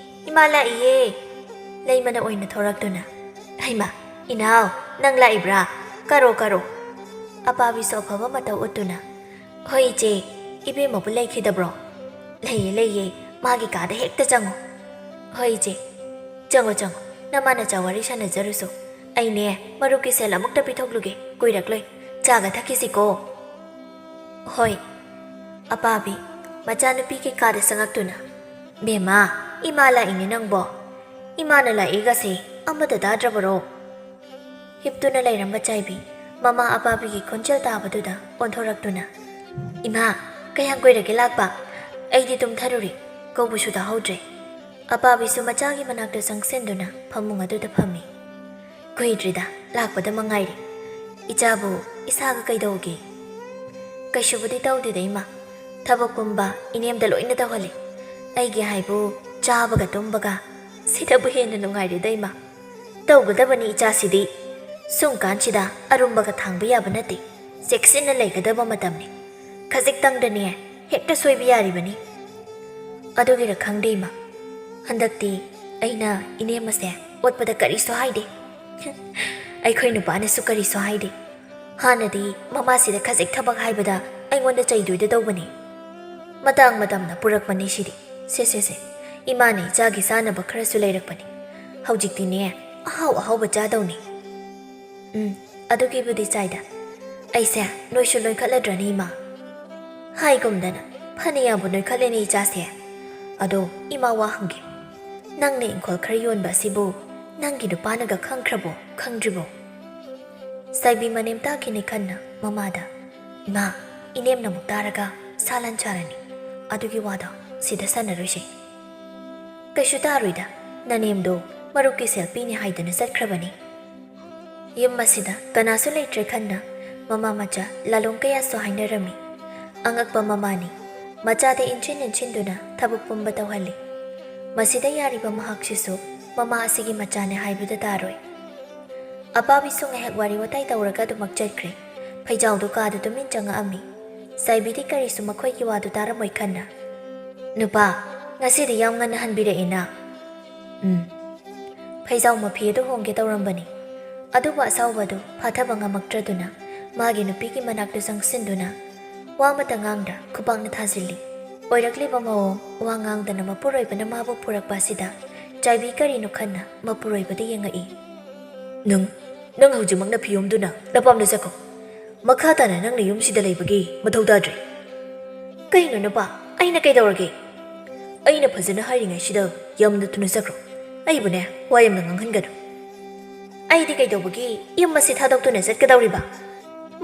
ꯏꯃꯥ ꯂꯥꯛꯏꯌꯦ!" ꯂꯩꯃꯅ ꯑꯣꯏꯅ ꯊꯣꯔꯛꯇꯨꯅ, "ꯍꯩꯃꯥ, ꯏꯅꯥꯎ, ꯅꯪ ꯂꯥꯛꯏꯕ꯭ꯔꯥ? ꯀꯥꯔꯣ, ꯀꯥꯔꯣ!" ꯑꯄꯥꯕꯤꯁꯨ ꯑꯐꯕ ꯃꯇꯧ ꯎꯠꯇꯨꯅ, "ꯍꯣꯏ ꯏꯆꯦ, ꯏꯕꯦꯝꯃꯕꯨ ꯂꯩꯈꯤꯗꯕ꯭ꯔꯣ?" "ꯂꯩꯌꯦ, ꯂꯩꯌꯦ, ꯃꯥꯒꯤ ꯀꯥꯗ ꯍꯦꯛꯇ ꯆꯪꯉꯣ꯫" "ꯍꯣꯏ ꯏꯆꯦ, ꯆꯪꯉꯣ, ꯆꯪꯉꯣ, ꯅꯃꯥ ꯅꯆꯥ ꯋꯥꯔꯤ ꯁꯥꯟꯅꯖꯔꯨꯁꯣ꯫ ꯑꯩꯅꯦ, ꯃꯔꯨꯞꯀꯤ ꯁꯦꯜ ꯑꯃꯨꯛꯇ ꯄꯤꯊꯣꯛꯂꯨꯒꯦ, ꯀꯨꯏꯔꯛꯂꯣꯏ꯫ ꯆꯥꯒ ꯊꯛꯈꯤꯁꯤꯀꯣ꯫" "ꯍꯣꯏ꯫" ꯑꯄꯥꯕꯤ ꯃꯆꯥꯅꯨꯄꯤꯒꯤ ꯀꯥꯗ ꯆꯪꯉꯛꯇꯨꯅ, "ꯕꯦꯝꯃ, ꯏꯃꯥ ꯂꯥꯛꯏꯅꯦ ꯅꯪꯕꯣ꯫ ꯏꯃꯥꯅ ꯂꯥꯛꯏꯒꯁꯦ ꯑꯃꯠꯇ ꯇꯥꯗ꯭ꯔꯕꯔꯣ?" ꯍꯤꯞꯇꯨꯅ ꯂꯩꯔꯝꯕ ꯆꯥꯏꯕꯤ ꯃꯃꯥ ꯑꯄꯥꯕꯤꯒꯤ ꯈꯣꯟꯖꯦꯜ ꯇꯥꯕꯗꯨꯗ ꯑꯣꯟꯊꯣꯔꯛꯇꯨꯅ, "ꯏꯃꯥ, ꯀꯌꯥꯝ ꯀꯨꯏꯔꯒꯦ ꯂꯥꯛꯄ? ꯑꯩꯗꯤ ꯇꯨꯝꯊꯔꯨꯔꯦ, ꯀꯧꯕꯁꯨ ꯇꯥꯍꯧꯗ꯭ꯔꯦ꯫" ꯑꯄꯥꯕꯤꯁꯨ ꯃꯆꯥꯒꯤ ꯃꯅꯥꯛꯇ ꯆꯪꯁꯤꯟꯗꯨꯅ ꯐꯃꯨꯡ ꯑꯗꯨꯗ ꯐꯝꯃꯤ꯫ "ꯀꯨꯏꯗ꯭ꯔꯤꯗ, ꯂꯥꯛꯄꯗ ꯃꯉꯥꯏꯔꯦ꯫ ꯏꯆꯥꯕꯨ ꯏꯁꯥꯒ ꯀꯩꯗꯧꯒꯦ?" "ꯀꯩꯁꯨꯕꯨꯗꯤ ꯇꯧꯗꯦꯗ ꯏꯃꯥ꯫ ꯊꯕꯛ ꯄꯨꯝꯕ ꯏꯅꯦꯝꯗ ꯂꯣꯏꯅ ꯇꯧꯍꯜꯂꯦ꯫ ꯑꯩꯒꯤ ꯍꯥꯏꯕꯨ ꯆꯥꯕꯒ ꯇꯨꯝꯕꯒ, ꯁꯤꯗꯕꯨ ꯍꯦꯟꯅ ꯅꯨꯡꯉꯥꯏꯔꯦꯗ ꯏꯃꯥ꯫ ꯇꯧꯒꯗꯕꯅꯤ ꯏꯆꯥꯁꯤꯗꯤ꯫ ꯁꯨꯝ ꯀꯥꯟꯁꯤꯗ ꯑꯔꯨꯝꯕꯒ ꯊꯥꯡꯕ ꯌꯥꯕ ꯅꯠꯇꯦ꯫ ꯆꯦꯛꯁꯤꯟꯅ ꯂꯩꯒꯗꯕ ꯃꯇꯝꯅꯤ꯫ ꯈꯖꯤꯛꯇꯪꯗꯅꯦ ꯍꯦꯛꯇ ꯁꯣꯏꯕ ꯌꯥꯔꯤꯕꯅꯤ꯫" "ꯑꯗꯨꯒꯤꯔ ꯈꯪꯗꯦ ꯏꯃꯥ, ꯍꯟꯗꯛꯇꯤ ꯑꯩꯅ ꯏꯅꯦꯝꯃꯁꯦ ꯑꯣꯠꯄꯗ ꯀꯔꯤꯁꯨ ꯍꯥꯏꯗꯦ꯫ ꯑꯩꯈꯣꯏ ꯅꯨꯄꯥꯅꯁꯨ ꯀꯔꯤꯁꯨ ꯍꯥꯏꯗꯦ꯫ ꯍꯥꯟꯅꯗꯤ ꯃꯃꯥꯁꯤꯗ ꯈꯖꯤꯛ ꯊꯕꯛ ꯍꯥꯏꯕꯗ ꯑꯩꯉꯣꯟꯗ ꯆꯩꯗꯣꯏꯗ ꯇꯧꯕꯅꯤ꯫ ꯃꯇꯥꯡ ꯃꯇꯝꯅ ꯄꯨꯔꯛꯄꯅꯤ ꯁꯤꯗꯤ꯫ ꯁꯦ, ꯁꯦ, ꯁꯦ, ꯏꯃꯥꯅ ꯏꯆꯥꯒꯤ ꯆꯥꯅꯕ ꯈꯔꯁꯨ ꯂꯩꯔꯛꯄꯅꯤ꯫ ꯍꯧꯖꯤꯛꯇꯤꯅꯦ, ꯑꯍꯥꯎ ꯑꯍꯥꯎꯕ ꯆꯥꯗꯧꯅꯤ꯫" "ꯎꯝ, ꯑꯗꯨꯒꯤꯕꯨꯗꯤ ꯆꯥꯏꯗ꯫ ꯑꯩꯁꯦ ꯅꯣꯏꯁꯨ ꯅꯣꯏꯈꯠꯂꯗ꯭ꯔꯅꯤ ꯏꯃꯥ?" "ꯍꯥꯏꯒꯨꯝꯗꯅ, ꯐꯅꯌꯥꯝꯕꯨ ꯅꯣꯏꯈꯠꯂꯦꯅꯦ ꯏꯆꯥꯁꯦ꯫ ꯑꯗꯣ ꯏꯃꯥ, ꯋꯥ ꯍꯪꯒꯦ꯫ ꯅꯪꯅ ꯏꯪꯈꯣꯜ ꯈꯔ ꯌꯣꯟꯕ ꯑꯁꯤꯕꯨ ꯅꯪꯒꯤ ꯅꯨꯄꯥꯅꯒ ꯈꯪꯈ꯭ꯔꯕꯣ, ꯈꯪꯗ꯭ꯔꯤꯕꯣ?" ꯆꯥꯏꯕꯤ ꯃꯅꯦꯝ ꯇꯥꯈꯤꯅꯤ ꯈꯟꯅ ꯃꯃꯥꯗ, "ꯏꯃꯥ, ꯏꯅꯦꯝꯅ ꯑꯃꯨꯛ ꯇꯥꯔꯒ ꯁꯥ ꯂꯥꯟ ꯁꯥꯔꯅꯤ꯫ ꯑꯗꯨꯒꯤ ꯋꯥꯗꯣ ꯁꯤꯗ ꯁꯥꯟꯅꯔꯣꯏꯁꯦ꯫ ꯀꯩꯁꯨ ꯇꯥꯔꯣꯏꯗ, ꯅꯅꯦꯝꯗꯣ ꯃꯔꯨꯞꯀꯤ ꯁꯦꯜ ꯄꯤꯅꯤ ꯍꯥꯏꯗꯨꯅ ꯆꯠꯈ꯭ꯔꯕꯅꯤ꯫ ꯌꯨꯝ ꯑꯁꯤꯗ ꯀꯅꯥꯁꯨ ꯂꯩꯇ꯭ꯔꯦ ꯈꯟꯅ ꯃꯃꯥ ꯃꯆꯥ ꯂꯥꯂꯣꯡ ꯀꯌꯥꯁꯨ ꯍꯥꯏꯅꯔꯝꯃꯤ꯫ ꯑꯉꯛꯄ ꯃꯃꯥꯅꯤ꯫ ꯃꯆꯥꯗ ꯏꯟꯁꯤꯟ ꯏꯟꯁꯤꯟꯗꯨꯅ ꯊꯕꯛ ꯄꯨꯝꯕ ꯇꯧꯍꯜꯂꯤ꯫ ꯃꯁꯤꯗ ꯌꯥꯔꯤꯕ ꯃꯍꯥꯛꯁꯤꯁꯨ ꯃꯃꯥ ꯑꯁꯤꯒꯤ ꯃꯆꯥꯅꯦ ꯍꯥꯏꯕꯗ ꯇꯥꯔꯣꯏ꯫ ꯑꯄꯥꯕꯤꯁꯨ ꯉꯥꯏꯍꯥꯛ ꯋꯥꯔꯤ ꯋꯥꯇꯥꯏ ꯇꯧꯔꯒ ꯑꯗꯨꯃꯛ ꯆꯠꯈ꯭ꯔꯦ꯫ ꯐꯩꯖꯥꯎꯗꯨ ꯀꯥꯗ ꯇꯨꯃꯤꯟ ꯆꯪꯉꯛꯑꯝꯃꯤ꯫ ꯆꯥꯏꯕꯤꯗꯤ ꯀꯔꯤꯁꯨ ꯃꯈꯣꯏꯒꯤ ꯋꯥꯗꯨ ꯇꯥꯔꯝꯃꯣꯏ ꯈꯟꯅ, "ꯅꯨꯄꯥ, ꯉꯁꯤꯗꯤ ꯌꯥꯝ ꯉꯟꯅ ꯍꯟꯕꯤꯔꯛꯑꯦꯅ?" "ꯎꯝ꯫ ꯐꯩꯖꯥꯎ ꯃꯐꯤ ꯑꯗꯨ ꯍꯣꯡꯒꯦ ꯇꯧꯔꯝꯕꯅꯤ, ꯑꯗꯨꯕꯨ ꯑꯁꯥꯎꯕ ꯑꯗꯨ ꯐꯥꯊꯕ ꯉꯝꯃꯛꯇ꯭ꯔꯗꯨꯅ ꯃꯥꯒꯤ ꯅꯨꯄꯤꯒꯤ ꯃꯅꯥꯛꯇ ꯆꯪꯁꯤꯟꯗꯨꯅ ꯋꯥ ꯑꯃꯇ ꯉꯥꯡꯗ ꯈꯨꯕꯥꯛꯅ ꯊꯥꯖꯤꯜꯂꯤ꯫ ꯑꯣꯏꯔꯛꯂꯤꯕ ꯃꯑꯣꯡ, ꯋꯥ ꯉꯥꯡꯗꯅ ꯃꯄꯨꯔꯣꯏꯕꯅ ꯃꯥꯕꯨ ꯐꯨꯔꯛꯄ ꯑꯁꯤꯗ ꯆꯥꯏꯕꯤ ꯀꯔꯤꯅꯣ ꯈꯟꯅ ꯃꯄꯨꯔꯣꯏꯕꯗ ꯌꯦꯡꯉꯛꯏ꯫ "ꯅꯪ, ꯅꯪ ꯍꯧꯖꯤꯛꯃꯛꯅ ꯐꯤꯌꯣꯝꯗꯨꯅ ꯅꯄꯥꯝꯗ ꯆꯠꯈꯣ꯫ ꯃꯈꯥ ꯇꯥꯅ ꯅꯪꯅ ꯌꯨꯝꯁꯤꯗ ꯂꯩꯕꯒꯤ ꯃꯊꯧ ꯇꯥꯗ꯭ꯔꯦ꯫" "ꯀꯩꯅꯣ ꯅꯨꯄꯥ, ꯑꯩꯅ ꯀꯩꯗꯧꯔꯒꯦ?" "ꯑꯩꯅ ꯐꯖꯅ ꯍꯥꯏꯔꯤꯉꯩꯁꯤꯗ ꯌꯥꯝꯅ ꯊꯨꯅ ꯆꯠꯈ꯭ꯔꯣ꯫ ꯑꯩꯕꯨꯅꯦ, ꯋꯥ ꯌꯥꯝꯅ ꯉꯥꯡꯍꯟꯒꯅꯨ꯫" "ꯑꯩꯗꯤ ꯀꯩꯗꯧꯕꯒꯤ ꯌꯨꯝ ꯑꯁꯤ ꯊꯥꯗꯣꯛꯇꯨꯅ ꯆꯠꯀꯗꯧꯔꯤꯕ?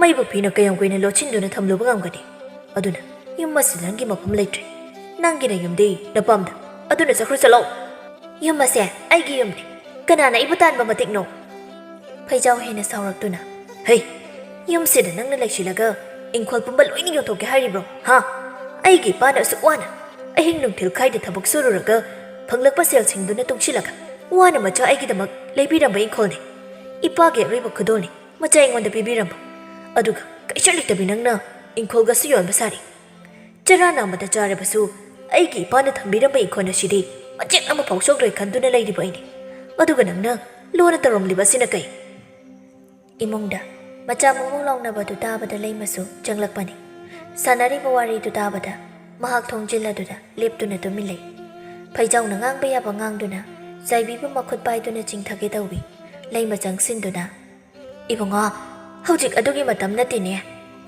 ꯃꯩꯕꯨ ꯐꯤꯅ ꯀꯌꯥꯝ ꯀꯨꯏꯅ ꯂꯣꯠꯁꯤꯟꯗꯨꯅ ꯊꯝꯂꯨꯕ ꯉꯝꯒꯅꯤ? ꯑꯗꯨꯅ ꯌꯨꯝ ꯑꯁꯤꯗ ꯅꯪꯒꯤ ꯃꯐꯝ ꯂꯩꯇ꯭ꯔꯦ꯫ ꯅꯪꯒꯤ ꯅꯌꯨꯝꯗꯤ ꯅꯄꯥꯝꯗ꯫ ꯑꯗꯨꯅ ꯆꯠꯈ꯭ꯔꯣ ꯆꯠꯂꯣ꯫" "ꯌꯨꯝ ꯑꯁꯦ ꯑꯩꯒꯤ ꯌꯨꯝꯅꯤ꯫ ꯀꯅꯥꯅ ꯑꯩꯕꯨ ꯇꯥꯟꯕ ꯃꯇꯤꯛꯅꯣ?" ꯐꯩꯖꯥꯎ ꯍꯦꯟꯅ ꯁꯥꯎꯔꯛꯇꯨꯅ, "ꯍꯩ, ꯌꯨꯝꯁꯤꯗ ꯅꯪꯅ ꯂꯩꯁꯤꯜꯂꯒ ꯏꯪꯈꯣꯜ ꯄꯨꯝꯕ ꯂꯣꯏꯅ ꯌꯣꯟꯊꯣꯛꯀꯦ ꯍꯥꯏꯔꯤꯕ꯭ꯔꯣ? ꯍꯥ? ꯑꯩꯒꯤ ꯏꯄꯥꯅ ꯑꯁꯨꯛ ꯋꯥꯅ ꯑꯍꯤꯡ ꯅꯨꯡꯊꯤꯜ ꯈꯥꯏꯗ ꯊꯕꯛ ꯁꯨꯔꯨꯔꯒ ꯐꯪꯂꯛꯄ ꯁꯦꯜꯁꯤꯡꯗꯨꯅ ꯇꯨꯡꯁꯤꯜꯂꯒ ꯋꯥꯅ ꯃꯆꯥ ꯑꯩꯒꯤꯗꯃꯛ ꯂꯩꯕꯤꯔꯝꯕ ꯏꯪꯈꯣꯜꯅꯤ꯫ ꯏꯄꯥꯒꯤ ꯑꯔꯣꯏꯕ ꯈꯨꯗꯣꯜꯅꯤ ꯃꯆꯥ ꯑꯩꯉꯣꯟꯗ ꯄꯤꯕꯤꯔꯝꯕ꯫ ꯑꯗꯨꯒ ꯀꯩꯁꯨ ꯂꯩꯇꯕꯤ ꯅꯪꯅ ꯏꯪꯈꯣꯜꯒꯁꯨ ꯌꯣꯟꯕ ꯁꯥꯔꯤ꯫ ꯆꯔꯥ ꯅꯥꯝꯃꯗ ꯆꯥꯔꯕꯁꯨ ꯑꯩꯒꯤ ꯏꯄꯥꯅ ꯊꯝꯕꯤꯔꯝꯕ ꯏꯪꯈꯣꯜ ꯑꯁꯤꯗꯤ ꯃꯆꯦꯠ ꯑꯃ ꯐꯥꯎ ꯁꯣꯛꯂꯣꯏ ꯈꯟꯗꯨꯅ ꯂꯩꯔꯤꯕ ꯑꯩꯅꯤ꯫ ꯑꯗꯨꯒ ꯅꯪꯅ ꯂꯨꯅ ꯇꯧꯔꯝꯂꯤꯕ ꯑꯁꯤꯅ ꯀꯩ?" ꯏꯃꯨꯡꯗ ꯃꯆꯥ ꯃꯃꯧ ꯂꯥꯎꯅꯕꯗꯨ ꯇꯥꯕꯗ ꯂꯩꯃꯁꯨ ꯆꯪꯂꯛꯄꯅꯤ꯫ ꯁꯥꯟꯅꯔꯤꯕ ꯋꯥꯔꯤꯗꯨ ꯇꯥꯕꯗ ꯃꯍꯥꯛ ꯊꯣꯡꯖꯤꯜꯂꯗꯨꯗ ꯂꯦꯞꯇꯨꯅ ꯇꯨꯃꯤꯟ ꯂꯩ꯫ ꯐꯩꯖꯥꯎꯅ ꯉꯥꯡꯕ ꯌꯥꯕ ꯉꯥꯡꯗꯨꯅ ꯆꯥꯏꯕꯤꯕꯨ ꯃꯈꯨꯠ ꯄꯥꯏꯗꯨꯅ ꯆꯤꯡꯊꯒꯦ ꯇꯧꯏ꯫ ꯂꯩꯃ ꯆꯪꯁꯤꯟꯗꯨꯅ, "ꯏꯕꯨꯡꯉꯣ, ꯍꯧꯖꯤꯛ ꯑꯗꯨꯒꯤ ꯃꯇꯝ ꯅꯠꯇꯦꯅꯦ꯫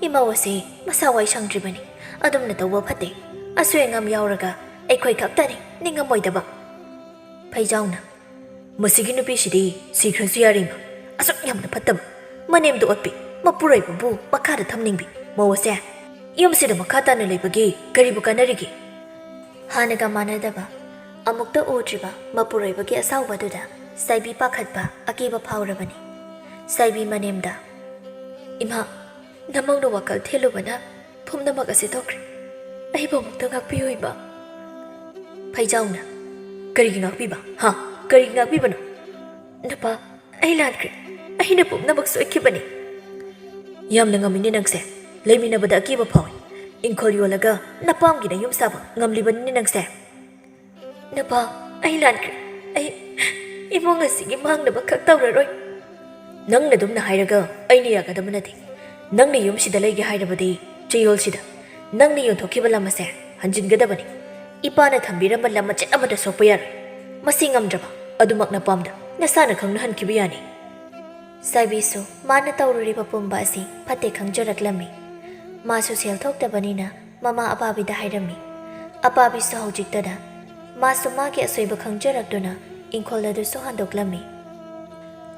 ꯏꯃꯧ ꯑꯁꯤ ꯃꯁꯥ ꯋꯥꯏ ꯁꯪꯗ꯭ꯔꯤꯕꯅꯤ꯫ ꯑꯗꯨꯝꯅ ꯇꯧꯕ ꯐꯠꯇꯦ꯫ ꯑꯁꯣꯏ ꯑꯉꯥꯝ ꯌꯥꯎꯔꯒ ꯑꯩꯈꯣꯏ ꯈꯛꯇꯅꯤ ꯅꯤꯡꯉꯝꯃꯣꯏꯗꯕ꯫" ꯐꯩꯖꯥꯎꯅ, "ꯃꯁꯤꯒꯤ ꯅꯨꯄꯤꯁꯤꯗꯤ ꯁꯤꯈ꯭ꯔꯁꯨ ꯌꯥꯔꯦ ꯏꯃꯥ꯫ ꯑꯁꯨꯛ ꯌꯥꯝꯅ ꯐꯠꯇꯕ, ꯃꯅꯦꯝꯗ ꯑꯣꯠꯄꯤ, ꯃꯄꯨꯔꯣꯏꯕꯕꯨ ꯃꯈꯥꯗ ꯊꯝꯅꯤꯡꯕꯤ ꯃꯧ ꯑꯁꯦ꯫ ꯌꯨꯝꯁꯤꯗ ꯃꯈꯥ ꯇꯥꯅ ꯂꯩꯕꯒꯤ ꯀꯔꯤꯕꯨ ꯀꯥꯟꯅꯔꯤꯒꯦ?" ꯍꯥꯟꯅꯒ ꯃꯥꯟꯅꯗꯕ, ꯑꯃꯨꯛꯇ ꯎꯗ꯭ꯔꯤꯕ ꯃꯄꯨꯔꯣꯏꯕꯒꯤ ꯑꯁꯥꯎꯕ ꯑꯗꯨꯗ ꯁꯥꯏꯕꯤ ꯄꯥꯈꯠꯄ, ꯑꯀꯤꯕ ꯐꯥꯎꯔꯕꯅꯤ꯫ ꯁꯥꯏꯕꯤ ꯃꯅꯦꯝꯗ, "ꯏꯃꯥ, ꯅꯃꯧꯅ ꯋꯥꯈꯜ ꯊꯦꯜꯂꯨꯕꯅ ꯄꯨꯝꯅꯃꯛ ꯑꯁꯤ ꯊꯣꯛꯈ꯭ꯔꯦ꯫ ꯑꯩꯕꯨ ꯑꯃꯨꯛꯇ ꯉꯥꯛꯄꯤꯌꯨ, ꯏꯃꯥ꯫" ꯐꯩꯖꯥꯎꯅ, "ꯀꯔꯤꯒꯤ ꯉꯥꯛꯄꯤꯕ? ꯍꯥ? ꯀꯔꯤꯒꯤ ꯉꯥꯛꯄꯤꯕꯅꯣ? ꯅꯄꯥ, ꯑꯩ ꯂꯥꯟꯈ꯭ꯔꯦ꯫ ꯑꯩꯅ ꯄꯨꯝꯅꯃꯛ ꯁꯣꯏꯈꯤꯕꯅꯤ꯫" "ꯌꯥꯝꯅ ꯉꯝꯃꯤꯅꯦ ꯅꯪꯁꯦ꯫ ꯂꯩꯃꯤꯟꯅꯕꯗ ꯑꯀꯤꯕ ꯐꯥꯎꯏ꯫ ꯏꯪꯈꯣꯜ ꯌꯣꯜꯂꯒ ꯅꯄꯥꯝꯒꯤꯗ ꯌꯨꯝ ꯁꯥꯕ ꯉꯝꯂꯤꯕꯅꯤꯅꯦ ꯅꯪꯁꯦ꯫" "ꯅꯄꯥ, ꯑꯩ ꯂꯥꯟꯈ꯭ꯔꯦ꯫ ꯑꯩ ꯏꯃꯨꯡ ꯑꯁꯤꯒꯤ ꯃꯥꯡꯅꯕ ꯈꯛ ꯇꯧꯔꯔꯣꯏ꯫" "ꯅꯪꯅ ꯑꯗꯨꯝꯅ ꯍꯥꯏꯔꯒ ꯑꯩꯅ ꯌꯥꯒꯗꯕ ꯅꯠꯇꯦ꯫ ꯅꯪꯅ ꯌꯨꯝꯁꯤꯗ ꯂꯩꯒꯦ ꯍꯥꯏꯔꯕꯗꯤ ꯆꯌꯣꯜꯁꯤꯗ ꯅꯪꯅ ꯌꯣꯟꯊꯣꯛꯈꯤꯕ ꯂꯝ ꯑꯁꯦ ꯍꯟꯖꯤꯟꯒꯗꯕꯅꯤ꯫ ꯏꯄꯥꯅ ꯊꯝꯕꯤꯔꯝꯕ ꯂꯝ ꯃꯆꯦꯠ ꯑꯃꯠꯇ ꯁꯣꯛꯄ ꯌꯥꯔꯣꯏ꯫ ꯃꯁꯤ ꯉꯝꯗ꯭ꯔꯕ ꯑꯗꯨꯃꯛ ꯅꯄꯥꯝꯗ ꯅꯁꯥꯅ ꯈꯪꯅꯍꯟꯈꯤꯕ ꯌꯥꯅꯤ꯫" ꯁꯥꯏꯕꯤꯁꯨ ꯃꯥꯅ ꯇꯧꯔꯨꯔꯤꯕ ꯄꯨꯝꯕ ꯑꯁꯤ ꯐꯠꯇꯦ ꯈꯪꯖꯔꯛꯂꯝꯃꯤ꯫ ꯃꯥꯁꯨ ꯁꯦꯜ ꯊꯣꯛꯇꯕꯅꯤꯅ ꯃꯃꯥ ꯑꯄꯥꯕꯤꯗ ꯍꯥꯏꯔꯝꯃꯤ꯫ ꯑꯄꯥꯕꯤꯁꯨ ꯍꯧꯖꯤꯛꯇꯗ ꯃꯥꯁꯨ ꯃꯥꯒꯤ ꯑꯁꯣꯏꯕ ꯈꯪꯖꯔꯛꯇꯨꯅ ꯏꯪꯈꯣꯜ ꯑꯗꯨꯁꯨ ꯍꯟꯗꯣꯛꯂꯝꯃꯤ꯫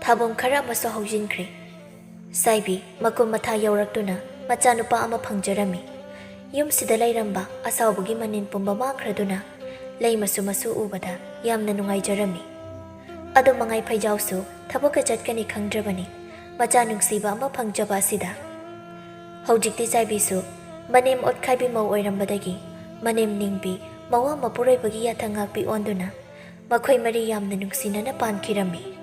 ꯊꯥꯕꯣꯡ ꯈꯔ ꯑꯃꯁꯨ ꯍꯧꯖꯤꯟꯈ꯭ꯔꯦ꯫ ꯁꯥꯏꯕꯤ ꯃꯀꯨꯝ ꯃꯊꯥ ꯌꯧꯔꯛꯇꯨꯅ ꯃꯆꯥꯅꯨꯄꯥ ꯑꯃ ꯐꯪꯖꯔꯝꯃꯤ꯫ ꯌꯨꯝꯁꯤꯗ ꯂꯩꯔꯝꯕ ꯑꯁꯥꯎꯕꯒꯤ ꯃꯅꯤꯟ ꯄꯨꯝꯕ ꯃꯥꯡꯈ꯭ꯔꯗꯨꯅ ꯂꯩ ꯃꯆꯨ ꯃꯆꯨ ꯎꯕꯗ ꯌꯥꯝꯅ ꯅꯨꯡꯉꯥꯏꯖꯔꯝꯃꯤ꯫ ꯑꯗꯨ ꯃꯉꯥꯏ ꯐꯩꯖꯥꯎꯁꯨ ꯊꯕꯛꯀ ꯆꯠꯀꯅꯤ ꯈꯪꯗ꯭ꯔꯕꯅꯤ, ꯃꯆꯥ ꯅꯨꯡꯁꯤꯕ ꯑꯃ ꯐꯪꯖꯕ ꯑꯁꯤꯗ꯫ ꯍꯧꯖꯤꯛꯇꯤ ꯆꯥꯏꯕꯤꯁꯨ ꯃꯅꯦꯝ ꯑꯣꯠꯈꯥꯏꯕꯤ ꯃꯧ ꯑꯣꯏꯔꯝꯕꯗꯒꯤ ꯃꯅꯦꯝ ꯅꯤꯡꯕꯤ ꯃꯋꯥ ꯃꯄꯨꯔꯣꯏꯕꯒꯤ ꯌꯥꯊꯪ ꯉꯥꯛꯄꯤ ꯑꯣꯟꯗꯨꯅ ꯃꯈꯣꯏ ꯃꯔꯤ ꯌꯥꯝꯅ ꯅꯨꯡꯁꯤꯅꯅ ꯄꯥꯟꯈꯤꯔꯝꯃꯤ꯫